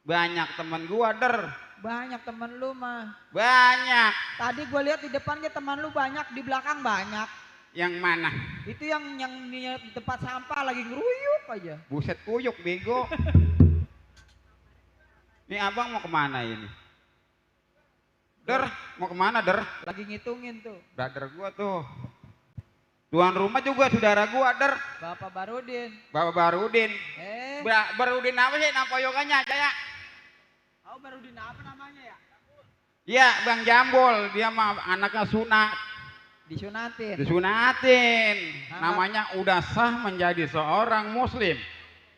Banyak teman gue, Der. Banyak temen lu mah. Banyak. Tadi gue lihat di depannya teman lu banyak, di belakang banyak. Yang mana? Itu yang di tempat sampah lagi ngeruyuk aja. Buset kuyuk bego. Ini abang mau kemana ini? Der, mau kemana Der? Lagi ngitungin tuh. Brother gua tuh. Tuan rumah juga saudara gua, Der. Bapak Barudin. Bapak Barudin. Barudin apa sih nama poyokannya, Jaya? Oh, Barudin apa namanya ya? Iya, Bang Jambul. Dia mah anaknya sunat. Disunatin. Disunatin. Nanggap. Namanya udah sah menjadi seorang muslim.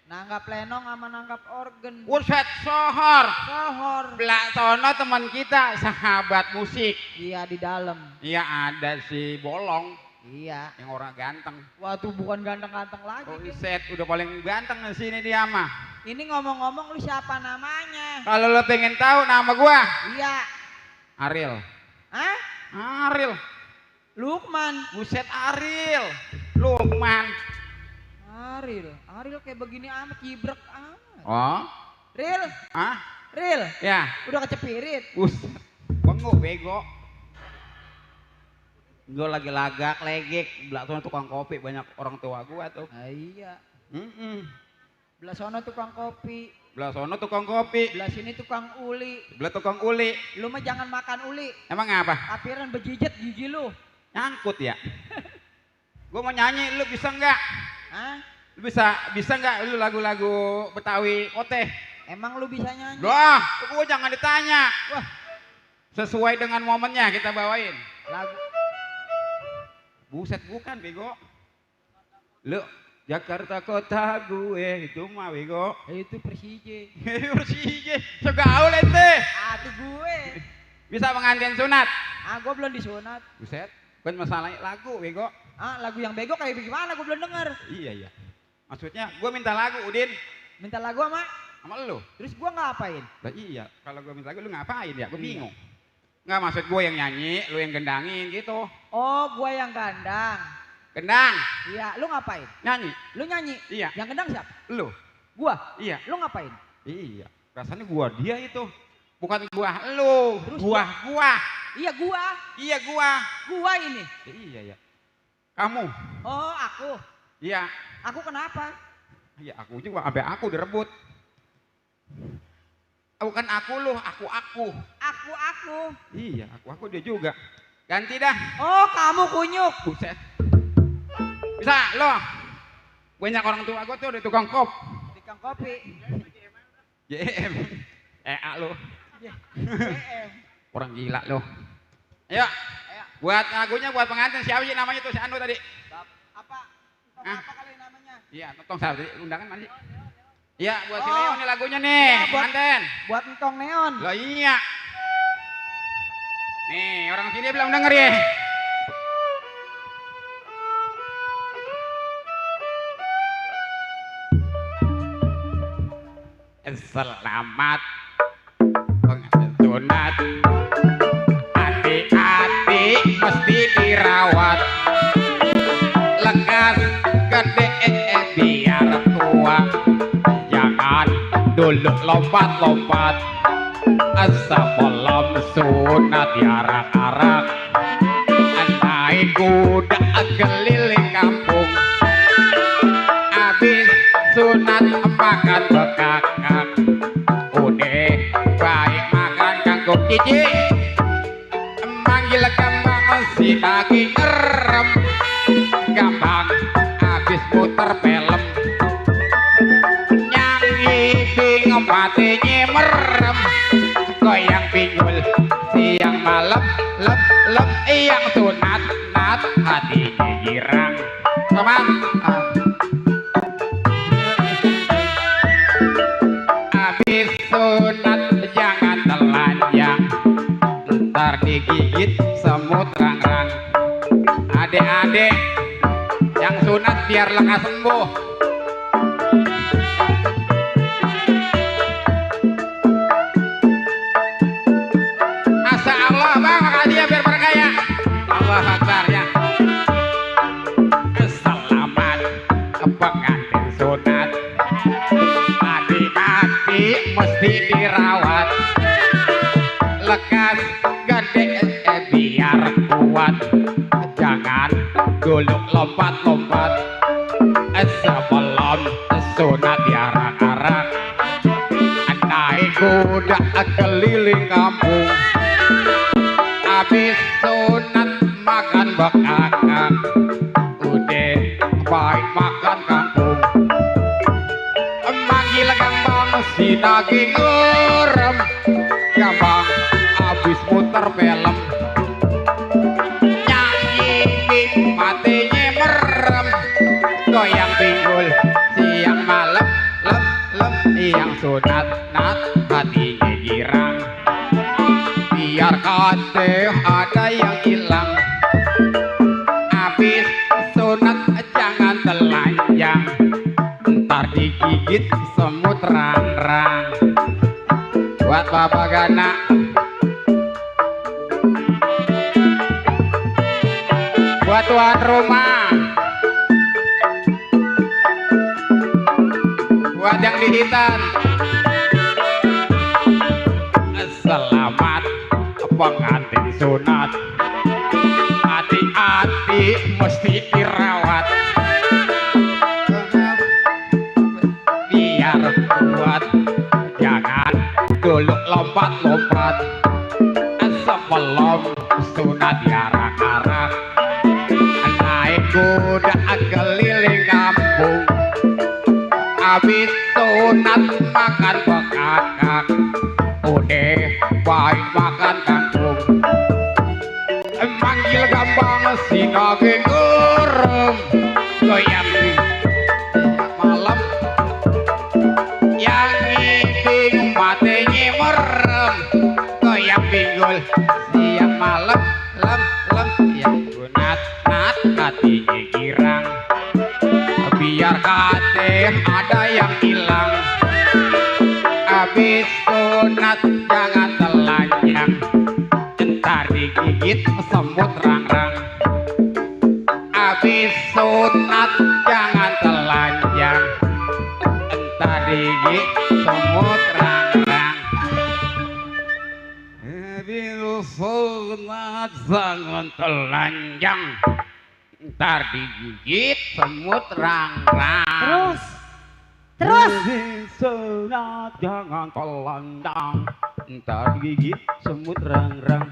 Nanggap lenong sama nanggap organ. Buset, sohor. Sohor. Belak sono teman kita, sahabat musik. Iya di dalam. Iya ada si Bolong. Iya. Yang orang ganteng. Waduh bukan ganteng-ganteng lagi. Oh, dia. set, udah paling ganteng di sini dia mah. Ini ngomong-ngomong lu siapa namanya? Kalau lo pengen tahu nama gua, Iya. Ariel. Hah? Ariel. Lukman. Buset Ariel. Lukman. Ariel kayak begini amat, cibrek amat. Oh, Ril, ah, Ril, ya. udah kecepirit. Buset. Bengok bego. Gue lagi lagak, legek, belakang tukang kopi banyak orang tua gua tuh. Iya. Mm-mm. Belah sono tukang kopi. Belah sono tukang kopi, Belah sini tukang uli. belah tukang uli. Lu mah jangan makan uli. Emang apa? Kapiran bejijet gigi lu. Nyangkut ya. Gue mau nyanyi, lu bisa nggak? Hah? Lu bisa nggak lu lagu-lagu Betawi Koteh? Emang lu bisa nyanyi? Doh, gue jangan ditanya. Wah. Sesuai dengan momennya kita bawain. Lagu. Buset bukan bego. Lu Jakarta kota gue itu mah bego. Itu Persije. Persija, segaul ente. Tuh gue. Bisa pengantin sunat. Gue belum disunat. Buset, kan masalahnya lagu bego. Lagu yang bego kayak gimana? Gue belum denger. Iya. Maksudnya gue minta lagu Udin Minta lagu sama. sama lu. Terus gue ngapain? Lah iya, kalau gue minta lagu lu ngapain ya? Gue bingung. Nggak, maksud gue yang nyanyi, lu yang gendangin gitu. Oh, gue yang gandang. Gendang, Iya, lu ngapain? nyanyi. Lu nyanyi. Iya. Yang gendang siapa? Lu. Gua. Iya. Lu ngapain? Iya. Rasanya gua dia itu. Bukan gua lu. Terus Gua. Iya, gua. Iya gua. Gua ini. Iya ya. Kamu. Oh, aku. Iya. Aku kenapa? Iya aku juga sampai aku direbut. Bukan aku lu, aku. Aku. Iya, aku dia juga. Ganti dah. Oh, kamu kunyuk. Buset. Bisa lo. Banyak orang tua gua tuh di tukang kop. Tukang kopi. JM. Lo. BM. Orang gila lo. Ayo. Buat lagunya buat pengantin siapa sih namanya tuh si Anu tadi? Apa? Hah? Apa kali namanya? Iya, tong siapa tadi? Undangan mana sih? Iya, buat si Leo nih lagunya nih, Iya, buat- pengantin. Buat entong neon. Lah iya. Nih, orang sini belum denger ya. Selamat pengantin sunat. Hati-hati mesti dirawat. Lekas gede biar tua. Jangan dulu lompat-lompat. Sebelum sunat diarak-arak. Naik kuda keliling kampung. Habis sunat makan bekakak. Udah baik makan kangkung cici. Manggil gampang si daging ngerem. Gampang habis muter film. Nyanyi bingung hatinya merem. Goyang pinggul siang malam. Lep yang sunat nat hatinya girang. Teman. Habis sunat jangan telanjang. Ntar digigit semut rang-rang. Adek-adek yang sunat biar lekas sembuh. Asa Allah bang, makasih ya biar berkaya. Allah Akbar ya. Selamat pengantin sunat. Hati-hati mesti dirawat. Lekas gede biar kuat. Jangan dulu lompat-lompat. Sebelum sunat diarak-arak. Naik kuda keliling kampung. Habis sunat makan bekakak. Udah baik makan kangkung. Manggil gampang si daging lurem. Gampang habis muter film. Nyanyi bing matinya merem. Goyang pinggul siang malam. Lem yang sunat nat hatinya girang. Biar kate ada yang hilang. Habis sunat jangan telanjang. Ntar digigit semut rang-rang. Buat Bapak Gana. Buat tuan rumah. Buat yang di hitan. Selamat pengantin sunat. Hati-hati mesti dirawat. Biar kuat. dulu lompat-lompat sebelum sunat diarak-arak, naik kuda keliling kampung, habis sunat makan bekakak, udah baik makan kangkung, manggil gampang si daging goreng, goyang malam yang ngibing matenya merem, goyang pinggul siang malam lem yang sunat nat hatinya girang, biar kate ada yang hilang, habis sunat jangan telanjang, entar digigit semut rang-rang, habis sunat jangan telanjang, entar digigit semut rang-rang, habis sunat jangan telanjang, entar digigit semut rang-rang. Terus. Sunat jangan telanjang, entar digigit semut rang-rang.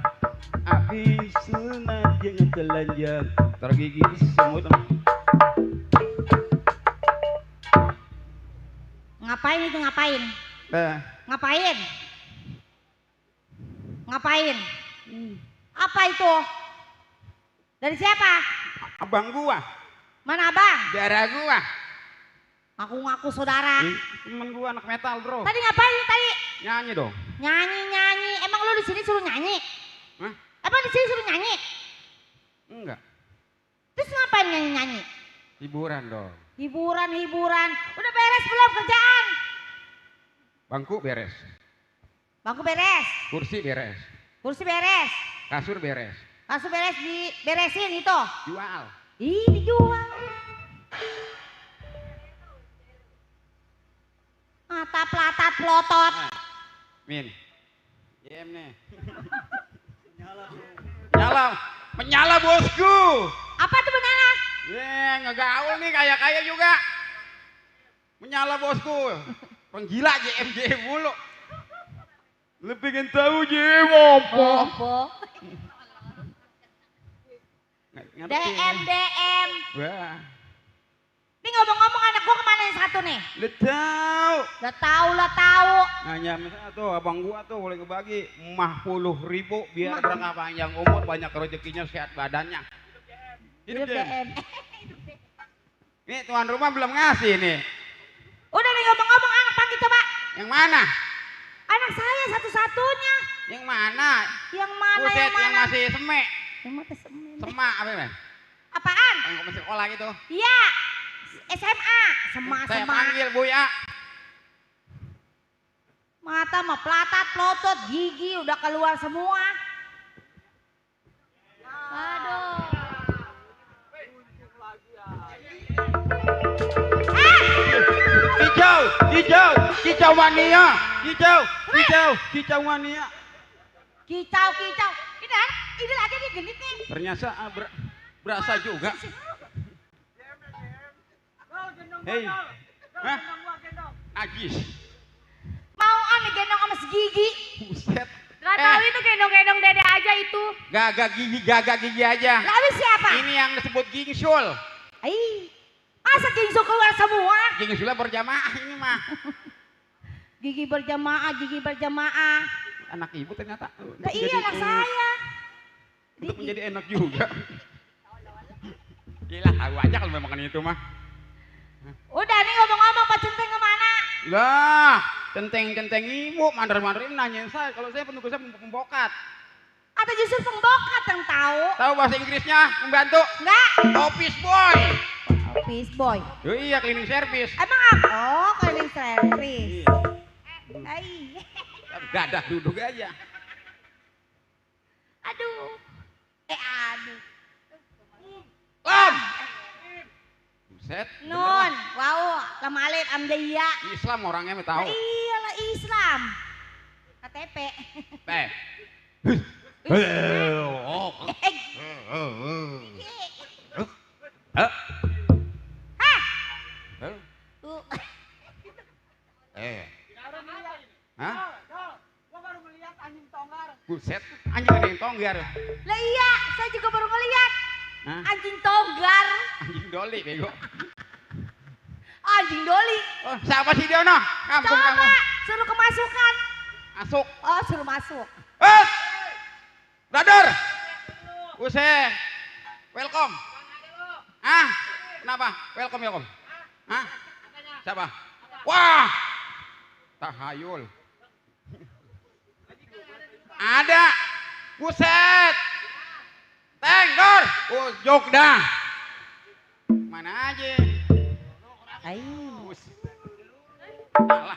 Habis sunat jangan telanjang, entar digigit semut rang-rang. Ngapain itu ngapain? Ngapain? Ngapain? Apa itu? Dari siapa? Abang gua, Mana abang? darah gua, Ngaku-ngaku saudara. temen gua anak metal bro. Tadi ngapain tadi? Nyanyi dong. Nyanyi. Emang lu di sini suruh nyanyi? Hah? Emang di sini suruh nyanyi? Enggak, Terus ngapain nyanyi? hiburan dong. Hiburan. Udah beres belum kerjaan? Bangku beres, Bangku beres, kursi beres, kursi beres, kasur beres, kasur beres diberesin itu. jual. Ih, dijual. Mata pelatat pelotot. Min, jem nih. Menyala bosku. Apa tuh benar? Ngegaul nih kaya juga. Menyala bosku. Penggila JM mulu. Lu pengen tahu JM apa? Opo. Ngerti. DM. Wah, Ini ngomong-ngomong anak gua kemana yang satu nih? lu tahu. Lah tahu. Nanya misalnya tuh abang gua tuh boleh ngebagi 50.000 biar berkah panjang umur, banyak rezekinya, sehat badannya. Hidup Hidup Jem. DM. Nih tuan rumah belum ngasih nih. Udah nih ngomong-ngomong anak panggil coba. Yang mana? Anak saya satu-satunya. Yang mana? Yang mana? Buset, Yang yang mana? masih semek. Yang mata semen. Semak apa ya? Apaan? Yang masih sekolah gitu. Iya. SMA. Saya Sema. panggil Buya. Mata mah pelatat, pelotot, gigi udah keluar semua. Aduh. Kicau mania. Kicau mania. Kicau. Ini lagi nih genit nih. Ternyata berasa juga. Hei. Hah? Najis. Mau nih gendong sama si Gigi. Buset. Gak tahu itu gendong-gendong dede aja itu. Gagak gigi aja. Lalu siapa? Ini yang disebut gingsul. Masa gingsu keluar semua? Gingsulnya berjamaah ini mah. Gigi berjamaah. Anak ibu ternyata. Nah, iya anak saya. Untuk menjadi enak juga. Gila, tahu aja kalau memang itu mah. Udah nih ngomong-ngomong Pak Centeng kemana? Lah, centeng ibu, mandar-mandarin nanyain saya kalau saya penugasnya pembokat. Atau justru pembokat yang tahu? Tahu bahasa Inggrisnya? Membantu? Enggak. Office boy. Office boy. Yo, iya, cleaning service. Emang apa? Oh, cleaning service. Hai. Dadah duduk aja. Aduh. Aduh. Lam. Buset. Nun, wow, lamalit amdaya. Islam orangnya mah tahu. Iyalah Islam. KTP. Teh. Tuh. Hah? Buset, anjing ada yang tonggar. Lah iya, saya juga baru ngeliat. Hah? Anjing tonggar. Anjing doli bego. Anjing doli. Oh, siapa sih dia noh? Kampung Coba, kamu. suruh kemasukan. Masuk. Oh, suruh masuk. Brother. Buset. Welcome. Ah, kenapa? Welcome. Hah? Siapa? Wah. Tahayul. Ada. Buset. Tengdor. Oh, Jogda. Mana aja? Ayo. Alah.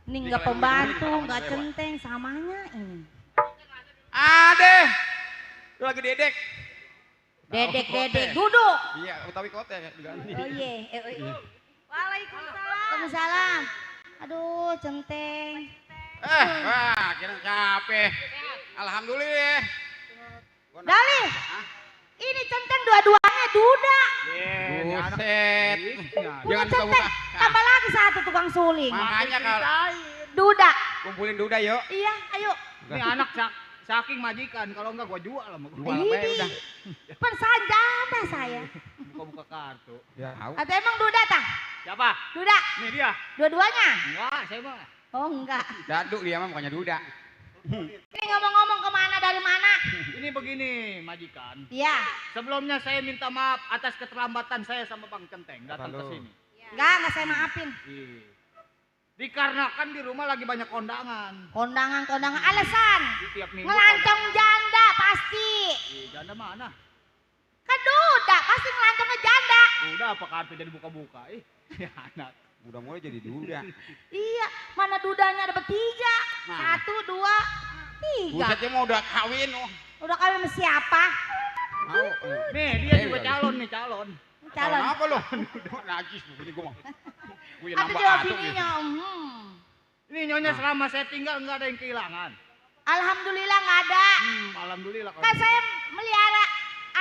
Ini nggak pembantu, nggak centeng, samanya ini. Ada. Itu lagi dedek. Dedek, Kote. duduk. Iya, Betawi Kote diganti. Oh iya. Waalaikumsalam. Waalaikumsalam. Aduh, centeng. Wah, kira capek. Alhamdulillah. Dali, Hah? ini centeng dua-duanya duda. Buset. Jangan Punya buka-buka. centeng, tambah lagi satu tukang suling. Makanya kalau Duda. kumpulin duda yuk. Iya, ayo. Ini anak saking majikan, kalau enggak gua jual sama Jual gua. apa ya udah. Persajada saya. Buka-buka kartu. Ya, tahu. Atau emang duda tah? Siapa? Duda. Ini dia. Dua-duanya? Enggak, saya mah. Oh enggak. Dadu dia mah bukannya duda. Ini ngomong-ngomong kemana dari mana? Ini begini, majikan. Iya. Sebelumnya saya minta maaf atas keterlambatan saya sama Bang Centeng datang ke Halo. sini. Enggak saya maafin. Iya. Dikarenakan di rumah lagi banyak kondangan. Kondangan alasan. Di tiap minggu. Ngelancong janda pasti. Ih, janda mana? Kan duda pasti ngelancongnya janda. Udah apa kartu jadi buka-buka? Ya anak. Udah mulai jadi duda. Iya, mana dudanya ada bertiga. Mana? 1, 2, 3. Buset dia mau udah kawin oh. Udah kawin sama siapa? Mau. Nih, dia juga calon nih, calon. Calon. Apa lo? Najis begini gua mah. Gua yang Atau nambah jawab atuk gitu. bininya. Ini nyonya selama saya tinggal nggak ada yang kehilangan. Alhamdulillah nggak ada. Alhamdulillah. kalau Kan gitu. saya melihara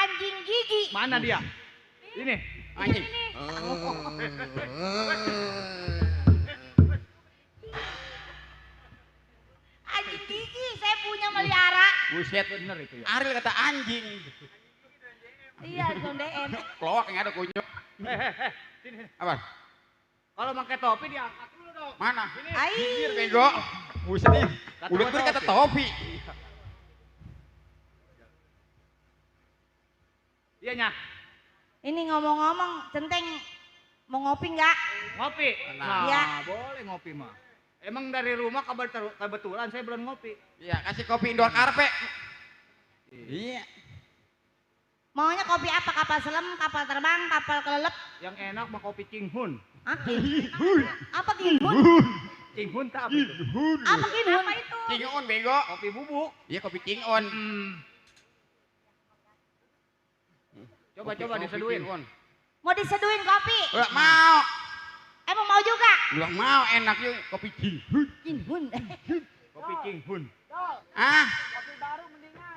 anjing gigi. Mana dia? Ini. Anjing. Anjing gigi saya punya melihara. Buset Bener itu ya. Ariel kata anjing. Iya, gondeen. Kelowak yang ada kunyuk. Sini. Apa? Kalau pakai topi diangkat dulu dong. Mana? Ai. Jir bego. Buset nih. Kata Udah gua gue kata topi. topi. Iya nya. Ini ngomong-ngomong, Centeng mau ngopi nggak? Ngopi. Nah. Iya. Boleh ngopi mah. Emang dari rumah kebetulan saya belum ngopi. Iya, kasih kopi indoor karpe. Iya. Maunya kopi apa? Kapal selam, kapal terbang, kapal kelelep? Yang enak mah kopi Cinghun. Ah, kinhun. Apa kinhun? Cinghun tak apa itu? Apa kinhun? Apa itu? Cingon bego. Kopi bubuk. Iya kopi cingon. Coba diseduin. Mau diseduin kopi? Udah mau. Emang mau juga? Udah mau enak yuk kopi cingon. Kinhun. Kopi Cinghun. Ah,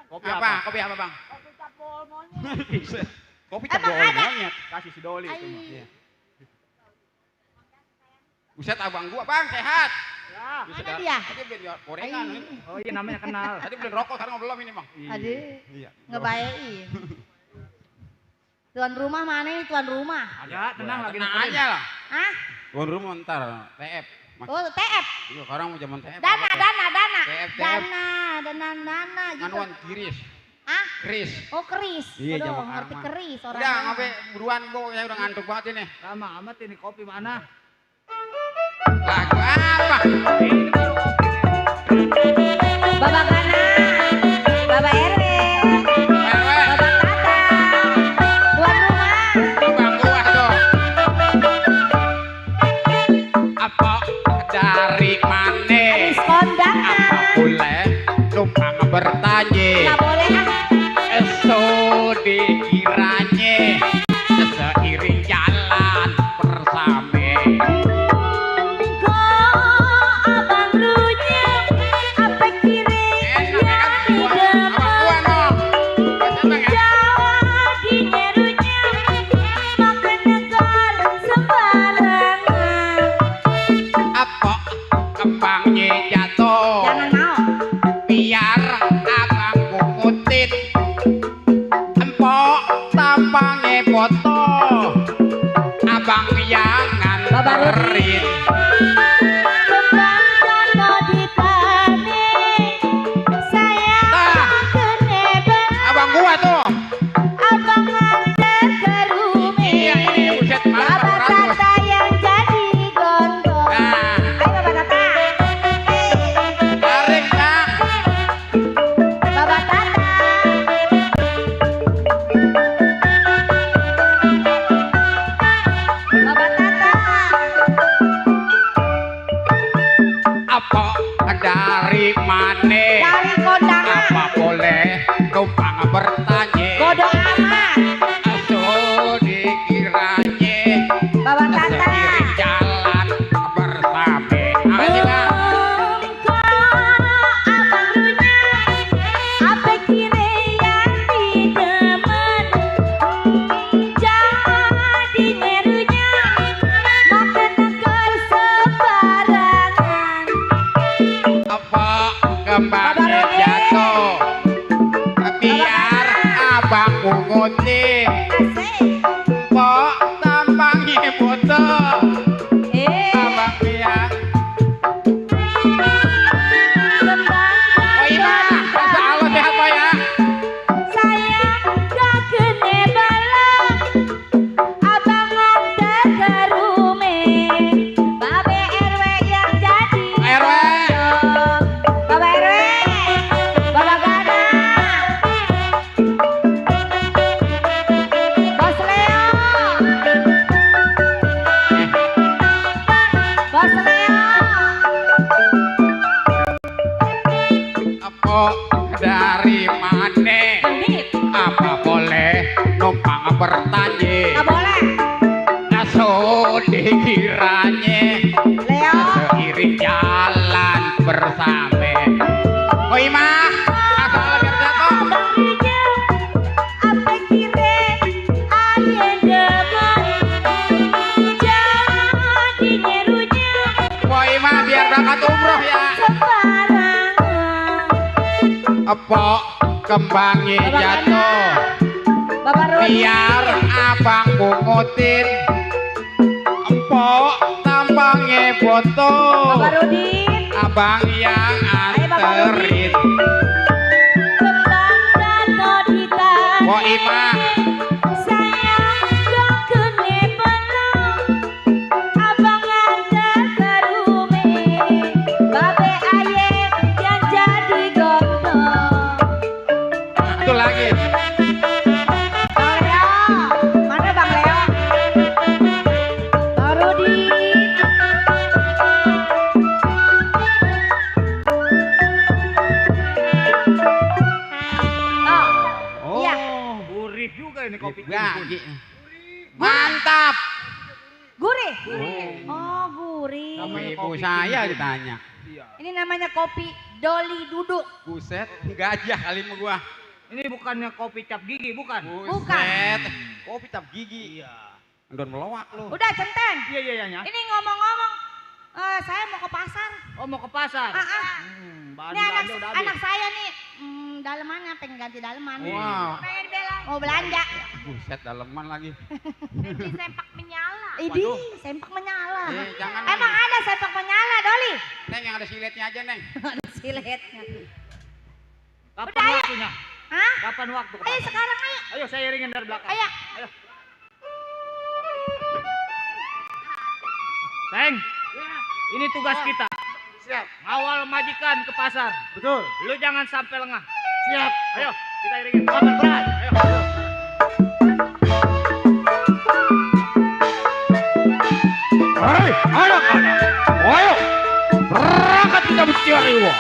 Kopi apa? apa? Kopi apa bang? Kopi capol monyet. Kopi Emang cebol ada? monyet. Kasih si Doli itu mah. Iya. Buset abang gua bang sehat. Ya. Buset, Mana dia? Tadi beli gorengan. Ai. Oh iya namanya kenal. Tadi beli rokok sekarang belum ini bang. Aduh, Iya. ngebayain. Tuan rumah mana ini tuan rumah? Ada, tenang lagi Tenang nekerin. aja lah. Hah? Tuan rumah ntar TF. Oh, TF. Iya sekarang mau zaman TF. Dana. TF. Dana gitu. Nganuan kiris. Ah? Kris. Oh, keris. Iya, Aduh, zaman ngerti Arman. keris orang. Udah ngapain buruan gua saya udah ngantuk banget ini. Lama amat ini kopi mana? Lagu apa? Ini baru kopi nih. Bapak Kana, Bapak RW, Wewe, Bapak Tata, tuan rumah. bang gua tuh. Apa dari mana? Habis kondangan. Apa boleh numpang bertanya? Nggak boleh ah. Eso dikiranya seiring jalan bersame. Kok abang runyam, apa kira Enak ya kan? Abang gua noh. Gua seneng ya. Jawa dinyerunyam, makan negor sembarangan. Apa kembangnya jatuh? Jangan mau. Biar anterin. Kembang jatuh di tane, sayang Nah. kene Abang gua tuh. abang nganter ke rumah. Iya, ini buset mantap Bapak ratus. Tata yang jadi gondrong. Nah, Ayo Bapak Tata. tarik Bang. Bapak Tata. Bapak Tata. Apa dari mana? Dari kondangan. Apa boleh numpang bertanya? Bodoh amat. Asuh dikiranya Bapak Tata. seiring jalan bersame. Apa sih Bang? Abang runya, apa kira yang didemen? Jadi nyerunya, makan negor sembarangan. Apa kembangnya Abang Rudi. jatuh? Biar abang pungutin. Asik. Pok tampangnya foto. Abang biar. Kembang Oh iya, masa Allah sehat Pak ya? sayang gak kene balong. Abang nganter ke rumah. Babe RW yang jadi RW. gondrong. Bapak RW, Bapak Gana, Bos Leo, Bos Leo. Apa dari mana? Gendit, Apa boleh numpang bertanya? gak boleh. Asuh dikiranya Leo, seiring jalan bersame. Oh ima, asal biar jatuh. Abang Rija, apa kira aye demen? Jadi nyerunya Oh ima, biar berangkat umroh ya. sembarangan. Apa kembangnya Bapak jatuh? Bapak Rudi, Biar abang pungutin. Empok tampangnya foto. Bapak Rudi, Abang yang Ayo, Bapak Rudi. anterin. kembang jatuh di tanah. Oh ima, Sayang gak kene belum. Abang nganter ke rumah. Babe aye yang jadi gondrong. itu lagi. Bang Leo, mana Bang Leo? Bang Rudi. Oh, iya. Gurih juga ini kopi Bagi. Mantap. Gurih. Oh, gurih. Sama ibu saya ditanya. Ini namanya kopi Doli Duduk. Buset, gajah kali sama gua. Ini bukannya kopi cap gigi, bukan? Buset. Kopi cap gigi. Iya. Ndon melowak lu. Udah centeng. Iya, iya, iya. Ini ngomong-ngomong, saya mau ke pasar. Oh, mau ke pasar? Bahan Ini anak, belanja udah habis. anak saya nih, dalemannya pengen ganti daleman. Wow. Pengen dibela. Mau belanja. Buset, daleman lagi. Beli sempak menyala. Idi, Waduh. sempak menyala. Jangan. Emang ada sempak menyala, Doli? Neng yang ada siletnya aja, Neng. Ada siletnya. Kapan Udah, ayo. waktunya? Hah? Kapan waktu ke Ayo pasar? sekarang ayo. Ayo saya iringin dari belakang. Ayo. Ayo. Teng, ini tugas kita. Siap. Awal majikan ke pasar. Betul. Lu jangan sampai lengah. Siap. Ayo, kita iringin. Berat. Ayo. Hei, anak-anak. Ayo. Berangkat kita mencari uang.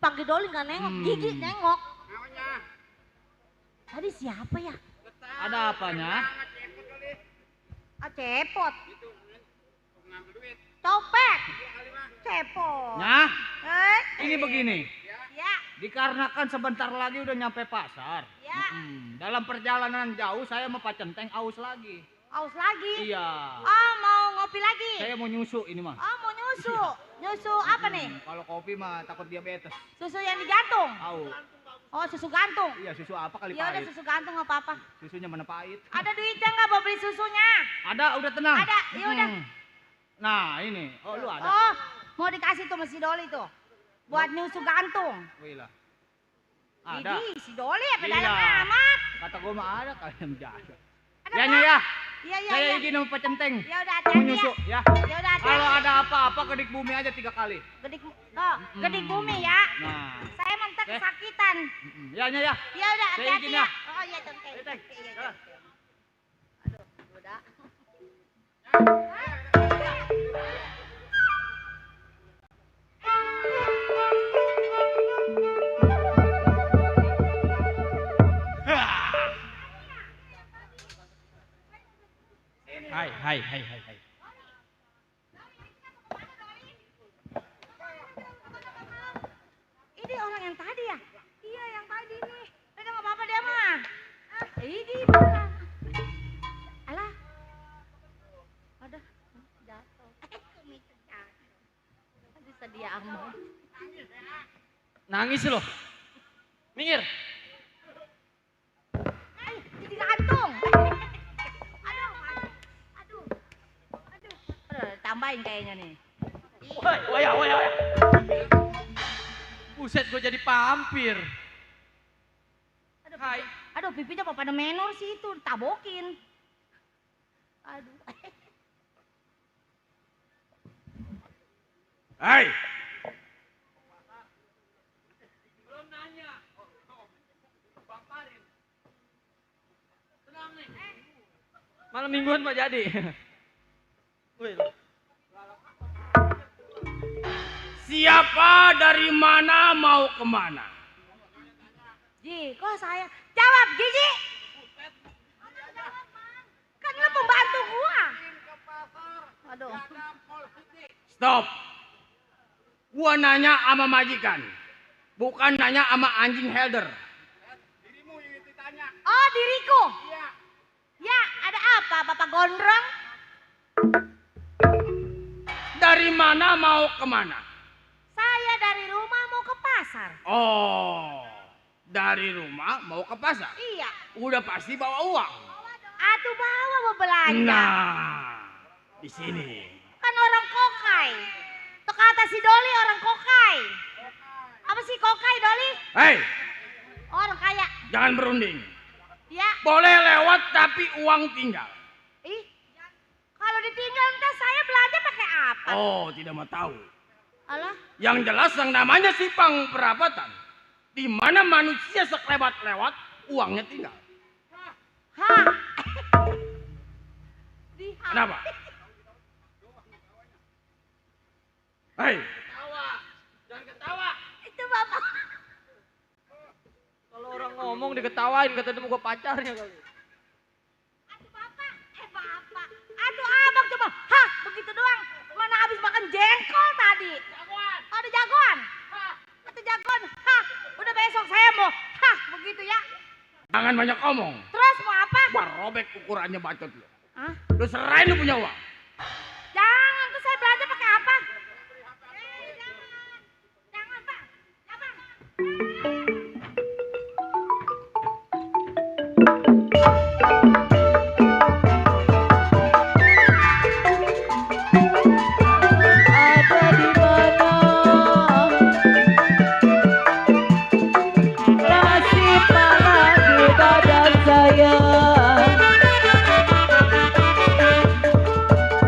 dipanggil Doli nggak nengok, Gigi nengok. Tadi siapa ya? Ada apanya? Ah, cepot. Topet. Cepot. Nah, Eh, ini begini. ya, Dikarenakan sebentar lagi udah nyampe pasar. ya. Dalam perjalanan jauh saya sama Pak Centeng aus lagi. Aus lagi. Iya. Oh, mau ngopi lagi. Saya mau nyusu ini mah. Oh, mau nyusu. Nyusu apa nih? Kalau kopi mah takut diabetes. Susu yang digantung. Tahu. Oh, susu gantung. Iya, susu apa kali Ya udah pahit. susu gantung nggak apa-apa. Susunya mana pahit. Ada duitnya nggak mau beli susunya? Ada, udah tenang. Ada, ya udah. Nah, ini. Oh, lu ada. Oh, mau dikasih tuh sama si Doli tuh. Buat nyusu gantung. Wih lah. Ada. Idi, si Doli apa Iya. dalam amat? Kata gua mah ada kalian jaga. Ada Ya, apa? ya. Iya, iya, Saya iya. izin sama Pak Centeng. Ya udah Mau hati-hati ya. nyusu ya. Ya udah Kalau hati-hati. ada apa-apa kedik bumi aja 3 kali. Gedik, oh, gedik bumi ya. Nah. Saya mau ntar Oke. kesakitan. Ya, ya. Ya udah Saya hati-hati izin ya. ya. Oh iya, Centeng. Ayo, Teng. Iya, iya, Jalan. iya. Aduh, udah. Hai. Ini orang yang tadi ya? Iya, yang tadi nih. Udah nggak apa-apa dia mah. Ini beneran. Alah. Ada jatuh. Kumis jatuh. Aduh, sedih amat. Nangis loh. Minggir. Jadi gantung. Aduh. Aduh, tambahin kayaknya nih. Wah. Buset, gue jadi pampir. Aduh, Hai. aduh, pipinya pada menor sih itu, tabokin. Aduh. Hai, Belum nanya. Pamparin. Tenang nih. Malam mingguan mah jadi. Wih. siapa dari mana mau kemana? Ji, kok saya jawab, Gigi. Kan lu pembantu gua. Aduh. Stop. Gua nanya sama majikan, bukan nanya sama anjing Helder. Oh, diriku. Ya, ada apa, Bapak Gondrong? Dari mana mau kemana? Saya dari rumah mau ke pasar. Oh, dari rumah mau ke pasar. Iya. Udah pasti bawa uang. Atuh bawa mau belanja. Nah, di sini. Kan orang kokai. Tuh kata si Doli orang kokai. Apa sih kokai, Doli? Hei, Orang kaya. jangan berunding. Ya. Boleh lewat tapi uang tinggal. Ih. Kalau ditinggal ntar saya belanja pakai apa? Oh, tidak mau tahu. Alah. Yang jelas yang namanya simpang perapatan. Di mana manusia sekelewat-lewat, uangnya tinggal. Hah. Kenapa? Hei, Jangan ketawa. Itu Bapak. Kalau orang ngomong diketawain, kata dia mau pacarnya kali. Aduh Bapak. Bapak. Aduh Abang coba. Hah, begitu doang. Mana habis makan jengkol tadi. Jagoan. Oh, ada jagoan. Itu jagoan. Hah, udah besok saya mau. Hah, begitu ya. jangan banyak omong. Terus mau apa? Gua robek ukurannya bacot lu. Hah? Lu serahin lu punya uang. Jangan, tuh saya belanja pakai apa? Jangan. Jangan, Bang. Ya, Bang. Ada di mana nasib malah di badan saya.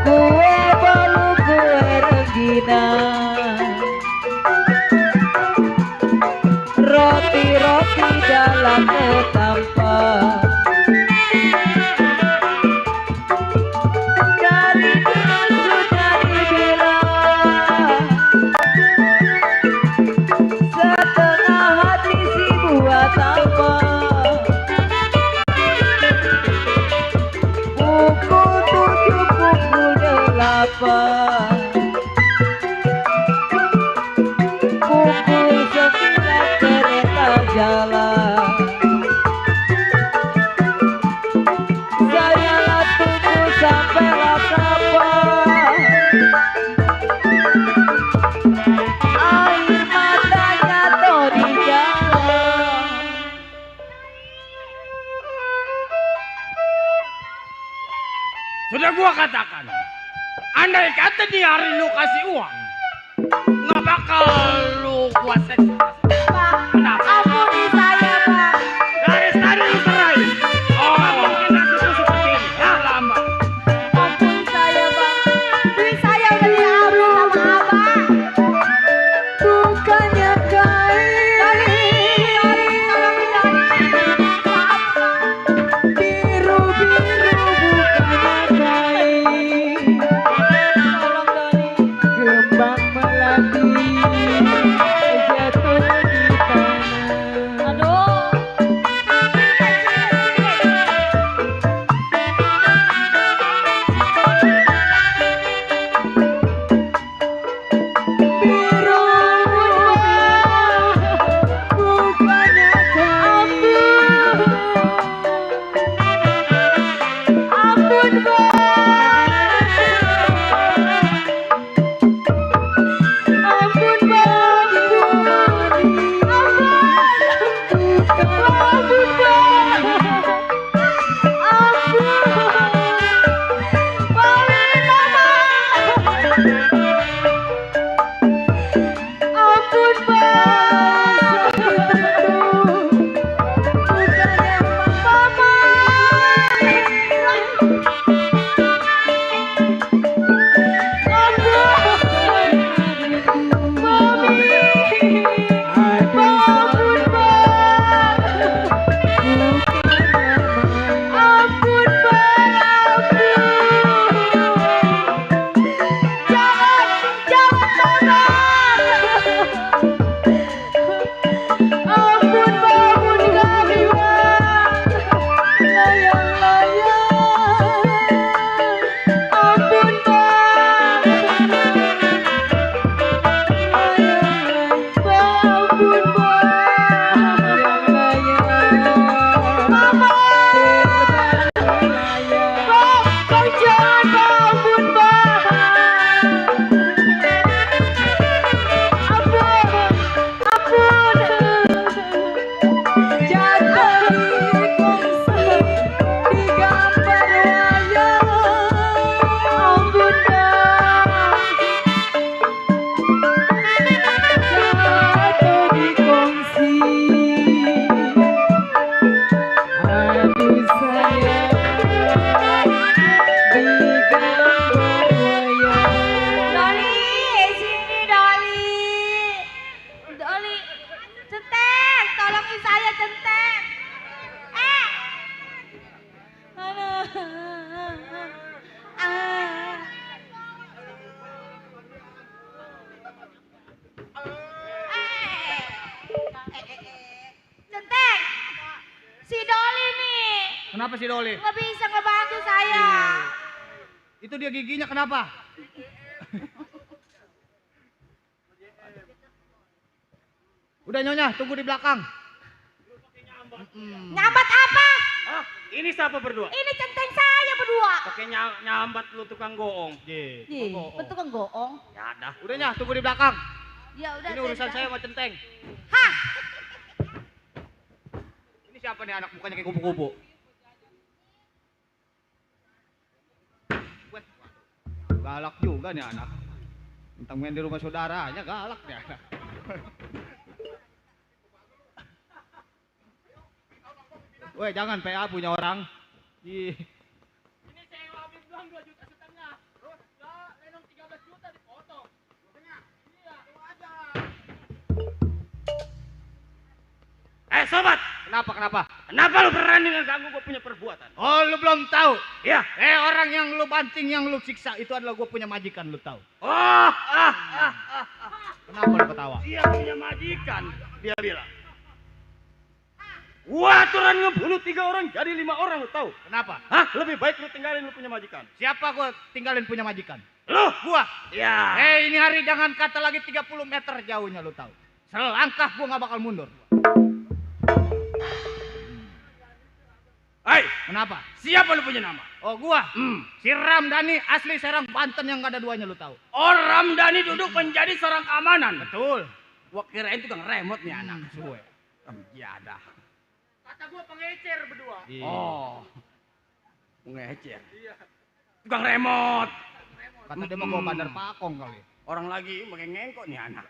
Kue bolu kue rengginang, roti-roti dalam ketampan. Dari dulu sudah dibilang, tunggu sekilas kereta jalan. Saya tunggu sampailah kapan air matanya tuh di jalan. Sudah gua katakan, andai kata di hari lu kasih uang, nggak bakal lu gua seks. Kenapa? Ampuni saya, Bang. Dari tadi lu cerai. Oh, mungkin nasibmu seperti ini. Ya, lambat. Ampuni saya, Bang. Duit saya udah diambil sama Abang. Bukannya kain biru-biru, bukannya kain kembang melati jatuh di tanah. Aduh. Biru bukannya kain. Ampun Bang, ampun Bang, ibu mati. Ampun Bang, ampun Bang, bukannya Mama. Doli, sini Doli. Doli, Centeng, tolongin saya Centeng. Aduh. Centeng, si Doli nih Kenapa sih Doli? nggak bisa ngebantu saya. Itu dia giginya kenapa? Udah Nyonya, tunggu di belakang. Nyambat apa? Ah, ini siapa berdua? Ini Centeng saya berdua. Pakai nyambat lu tukang goong. Ih, betul kan goong. Ya dah. Udah Nya, tunggu di belakang. Ya udah. Ini urusan saya sama Centeng. Hah? Ini siapa nih anak mukanya kayak kupu-kupu? Galak juga nih anak. Tentang main di rumah saudaranya galak nih anak. Weh, jangan PA punya orang. Ih. Ini sewa habis doang 2,5 juta. Terus ya lenong 13 juta dipotong. Iya, lu aja. Sobat, kenapa? Kenapa lu berani ngeganggu gue punya perbuatan? Oh, lu belum tahu? Iya. Orang yang lu banting, yang lu siksa itu adalah gue punya majikan, lu tahu? Kenapa lu ketawa? Dia punya majikan, dia bilang. Gua aturan ngebunuh 3 orang jadi 5 orang, lu tahu? Kenapa? Hah? Lebih baik lu tinggalin lu punya majikan. Siapa gua tinggalin punya majikan? Lu? Gua? Iya. Ini hari jangan kata lagi 30 meter jauhnya, lu tahu? Selangkah gua nggak bakal mundur. Hai, Kenapa? siapa lu punya nama? Oh gua, si Ramdhani asli Serang Banten yang gak ada duanya lu tahu. Oh, Ramdhani duduk menjadi seorang keamanan. Betul. Gua kirain tukang remote nih anak. Suwe. Remjada. Kata gua pengecer berdua. Oh. Ngecer. Tukang remote. Kata dia mau bawa Bandar Pakong kali. Orang lagi pakai ngengkok nih anak.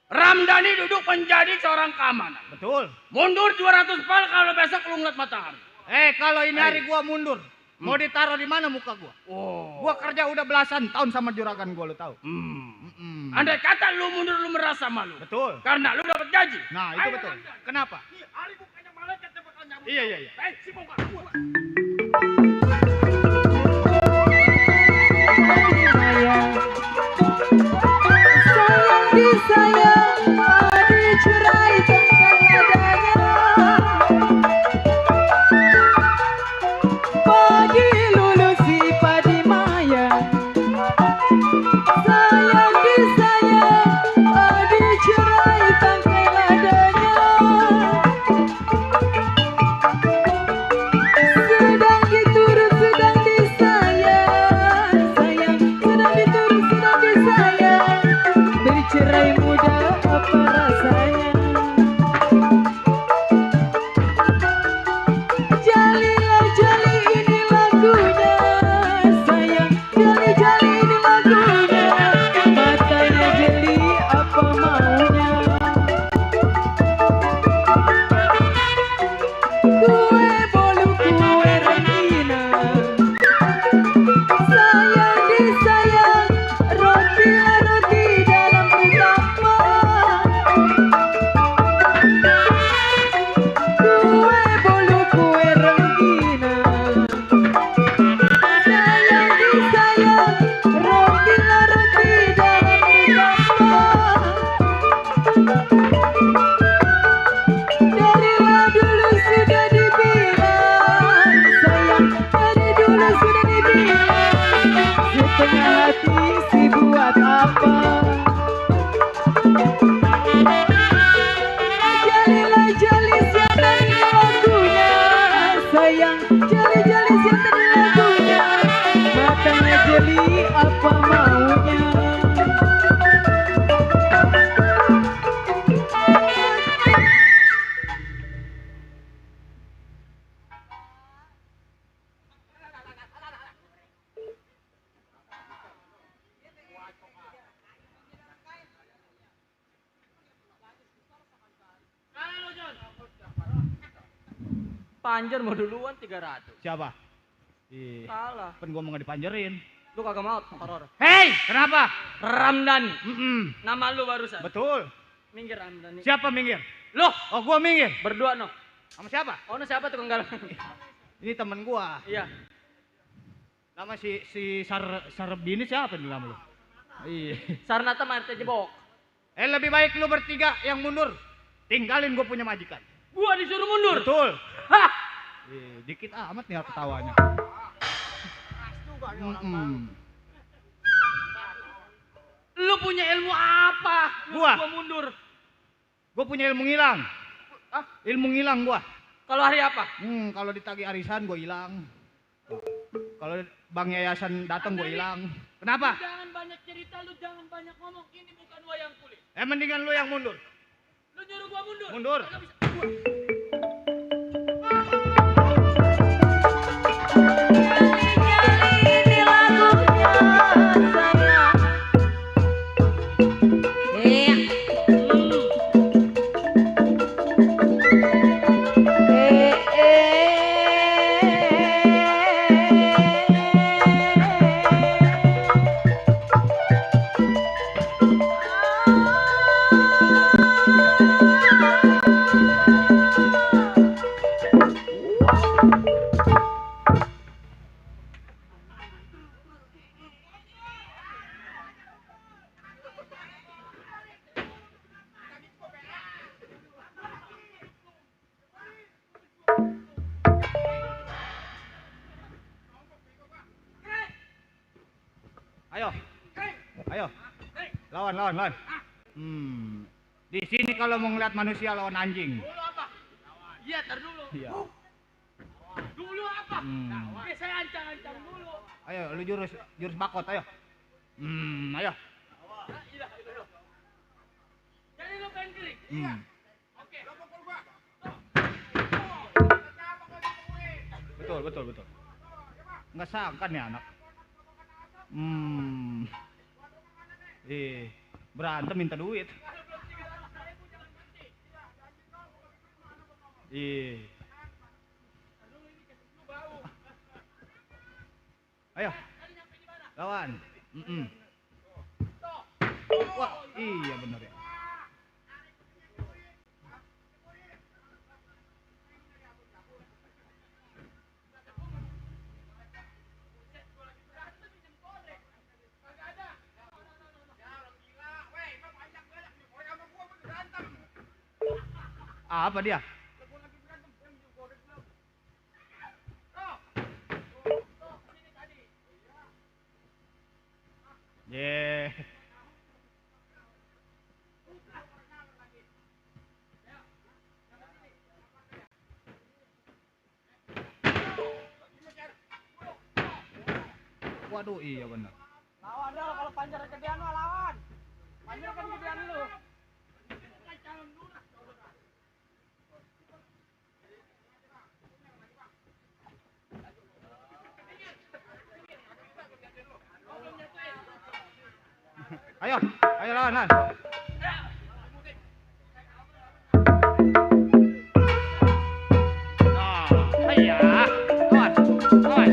Ramdhani duduk menjadi seorang keamanan. Betul. Mundur 200 pal kalau besok lu ngeliat matahari. Kalau ini hari gua mundur, mau ditaruh di mana muka gua? Oh. Gua kerja udah belasan tahun sama juragan gua, lu tahu. Andai kata lu mundur lu merasa malu. Betul. Karena lu dapat gaji. Nah, itu betul. Kenapa? Hari bukannya malaikat yang bakal nyambut. Iya. Si Bongkar. Sayang disayang, dicerai tentang adanya. Pagi lulusi padi maya. Sayang disayang, dicerai tentang adanya. Sedang diturut sedang disayang, sayang sedang diturut sedang disayang. Bercerai muda apa rasanya? Jalilah jali ini lagunya, sayang jali jali ini lagunya. Matanya jeli apa maunya? Kue bolu kue rengginang. Sayang disayang, roti roti dalam utama. Kue bolu kue rengginang. Sayang disayang, roti roti dalam utama. Darilah dulu sudah dibilang, sayang dari dulu sudah dibilang. Setengah hati si buat apa? Jalilah jali siapa ini lagunya, sayang jali jali siapa ini lagunya. Matanya jeli apa maunya? Panjer mau duluan 300. Siapa? Ih, Salah. kan gua mau nggak dipanjerin. Lu kagak mau horor. Hei, kenapa? Ramdhani. Mm-mm. Nama lu barusan. Betul. Minggir Ramdhani. Siapa minggir? Loh, Oh, gua minggir. berdua no. Sama siapa? Oh, no siapa tukang galang? Ini temen gua. Iya. Nama si Sarbini siapa nih nama lu? Iya. Sarnata Marte Jebok. Lebih baik lu bertiga yang mundur. Tinggalin gua punya majikan. Gua disuruh mundur. Betul. Hah! Dikit amat nih ketawanya. Juga nih orang baru. Lu punya ilmu apa? Gua? Gua mundur. Gua punya ilmu ngilang. Ilmu ngilang gua. Kalau hari apa? Kalau ditagih arisan gua hilang. Kalau bang yayasan datang gua hilang. Kenapa? Jangan banyak cerita, lu jangan banyak ngomong. Ini bukan wayang kulit. Mendingan lu yang mundur. Lu nyuruh gua mundur. Mundur. Kagak bisa. Jali ini lagunya, sayang. Ayo. Ayo. Lawan. Di sini kalau mau ngeliat manusia lawan anjing. Dulu apa? Iya, tar dulu. Iya. Dulu apa? Oke, saya ancang-ancang dulu. Ayo, lu jurus bakot, ayo. Ayo. Jadi lu pengen kering? Oke. Betul. Nggak sangka nih anak. Berantem minta duit. Ayo. Lawan. Wah, iya benar ya. Apa dia? Yeah. Waduh, iya benar. Lawan dong, kalau panjar kegedean mah lawan. Panjar kan kegedean lu. Ayo lawan. Iya. Lawan. Ayo, lawan.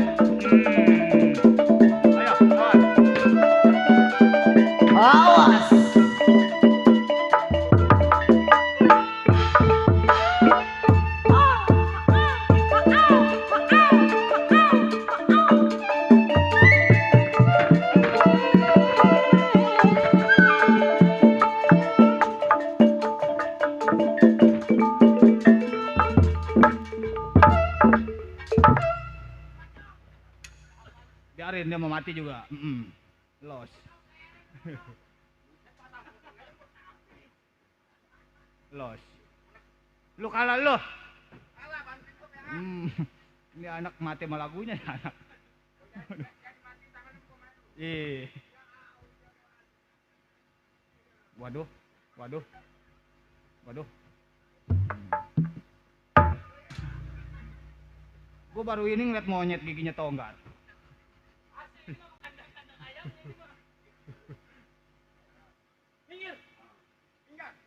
Awas. Biarin dia mau mati juga. Los. Los. Lu kalah lu. Ini anak mati sama lagunya ya anak. Waduh. Gue baru ini ngeliat monyet giginya tonggat. Minggir.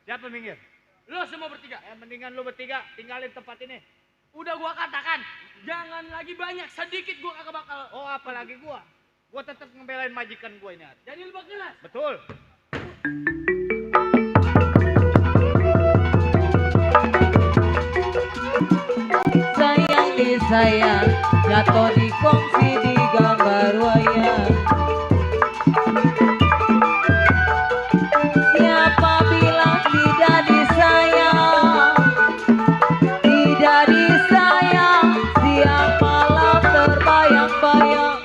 Siapa minggir? Lu semua bertiga. Mendingan lu bertiga tinggalin tempat ini. Udah gua katakan, jangan lagi banyak, sedikit gua kagak bakal. Oh, apalagi gua. Gua tetap ngebelain majikan gua ini. Jadi lu kelas. Betul. Sayang disayang, jatuh di kongsi di gambar wayang. Siapa bilang tidak disayang? Tidak disayang, siang malam terbayang-bayang.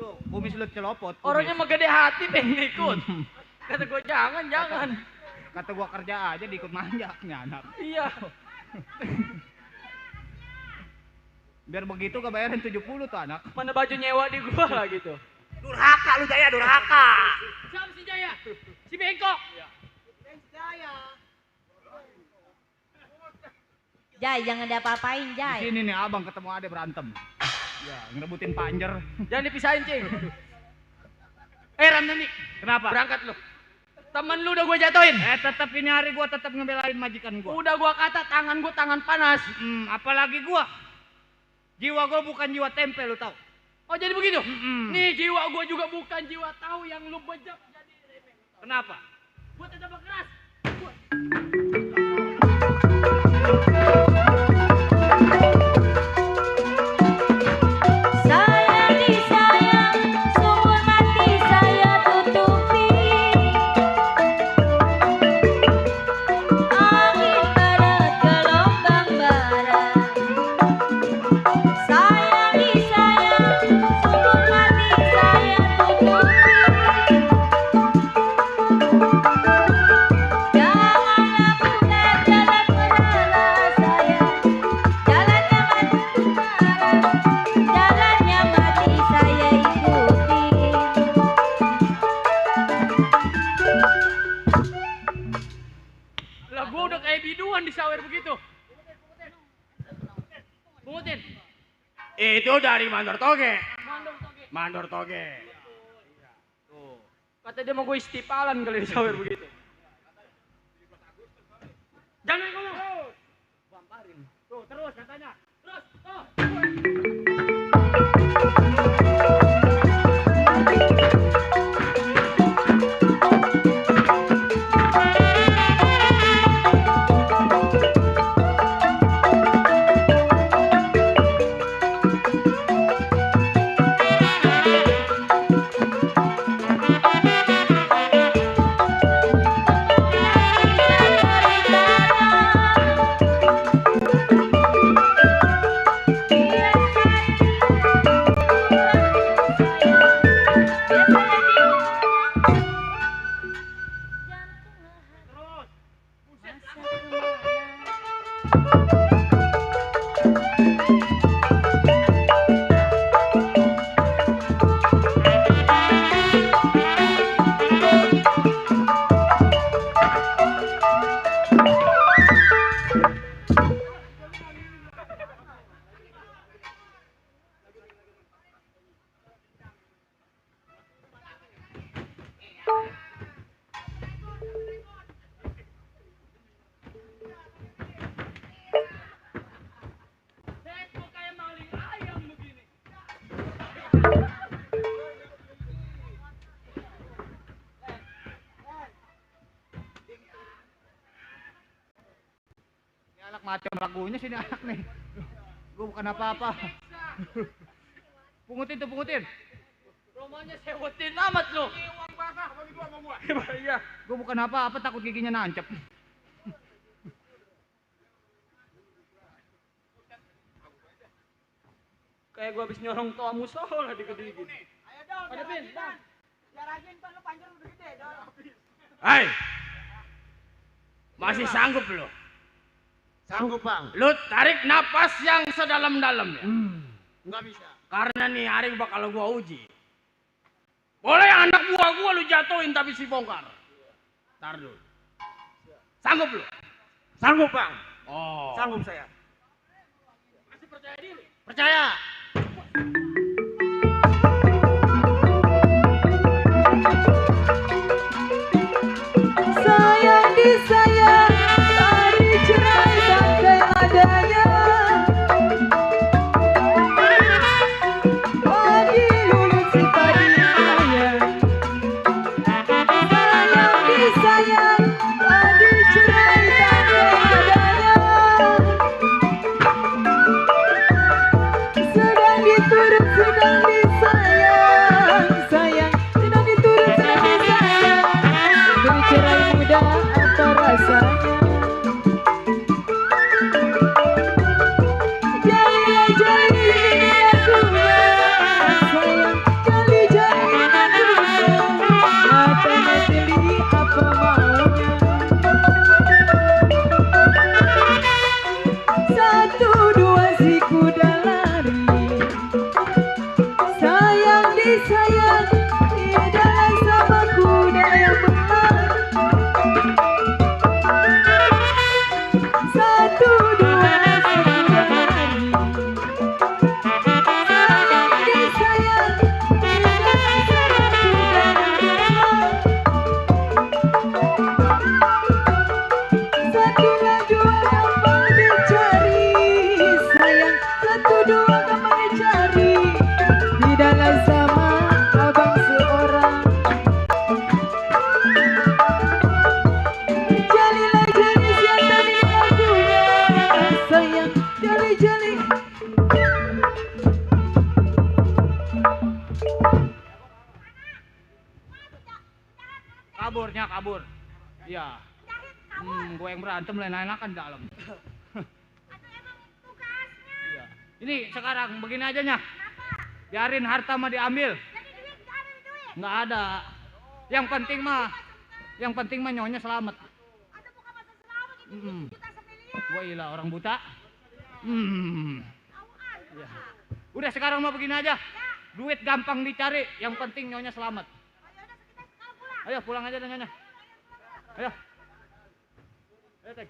Tuh, kumis lu celopot. kumis. Orangnya mah gede hati pengen ikut. Kata gua jangan. Kata gua kerja aja diikut manjak nih anak. Iya. Biar begitu kebayaran 70 tuh anak. Mana baju nyewa di gua lah gitu. Durhaka lu Jaya, durhaka. Siapa si Jaya? Si Bengkok. Jai, jangan diapa-apain, Di Jai. sini nih abang ketemu ade berantem. Ya, ngerebutin panjer. Jangan dipisahin, Cing. Ramdhani, Kenapa? berangkat lu. Temen lu udah gua jatuhin. Tetap ini hari gua tetap ngebelain majikan gua. Udah gua kata tangan gua tangan panas. Apalagi gua. Jiwa gua bukan jiwa tempe lu tahu. Oh jadi begitu? Nih jiwa gua juga bukan jiwa tahu yang lu bejek jadi remeh. Kenapa? Gua tetap keras. Saya disayang, sumber mati saya tutupi. Angin badai disawer begitu? Pungutin. Itu dari mandor toge. Mandor toge. Mandor toge. Tuh. Kata dia mau gue istipalan kali disawer begitu. Jangan ngomong. Bamparin. Tuh, terus katanya. Terus. Tuh. Anak macam lagunya sini anak nih. Gue bukan apa-apa. Pungutin tuh, pungutin. Romanya sewotin amat lo. Uang basah bagi dua sama gua. Iya, gue bukan apa-apa, takut giginya nancep. Kayak gue habis nyorong toa musola digede-gede. Ayo dong, Ada pin, bang. biar aja ntar lu panjang udah gede dong. Hai. Masih sanggup lo? Sanggup bang. Lu tarik napas yang sedalam-dalamnya. Nggak bisa. Karena nih hari bakal gua uji. Boleh anak buah gua lu jatuhin tapi si bongkar. Tar dulu. Sanggup lu? Sanggup bang. Oh. Sanggup saya. Masih percaya diri? Percaya. Sayang disayang, tadi cerai bangkai adanya. Pagi lulus si pagi sayang. Sayang disayang, tadi cerai bangkai adanya. Sedang diturut, sedang disayang. Sayang, sedang diturut, sedang disayang. Demi cerai muda apa rasanya? Jali jali aku sayang, jali jali aku matanya jeli apa maunya? Satu dua si kuda lari, sayang disayang tidak sama kuda yang benar. Satu dua si kuda lari, sayang disayang tidak sama kuda yang benar. Satu dua gampang dicari, sayang satu dua gampang dicari. Tidaklah sama abang seorang. Jalilah jali siapa ini lagunya, sayang jali jali. Kaburnya kabur. Iya. Gue yang berantem lain enakan dalam. Iya. Ini sekarang begini aja nya. Biarin harta mah diambil. Nggak ada. Yang penting mah nyonya selamat. Gua ilah orang buta. Ya. Udah sekarang mah begini aja. Duit gampang dicari, yang penting nyonya selamat. Ayo pulang aja nyonya. Ayo. Ayo, Tek.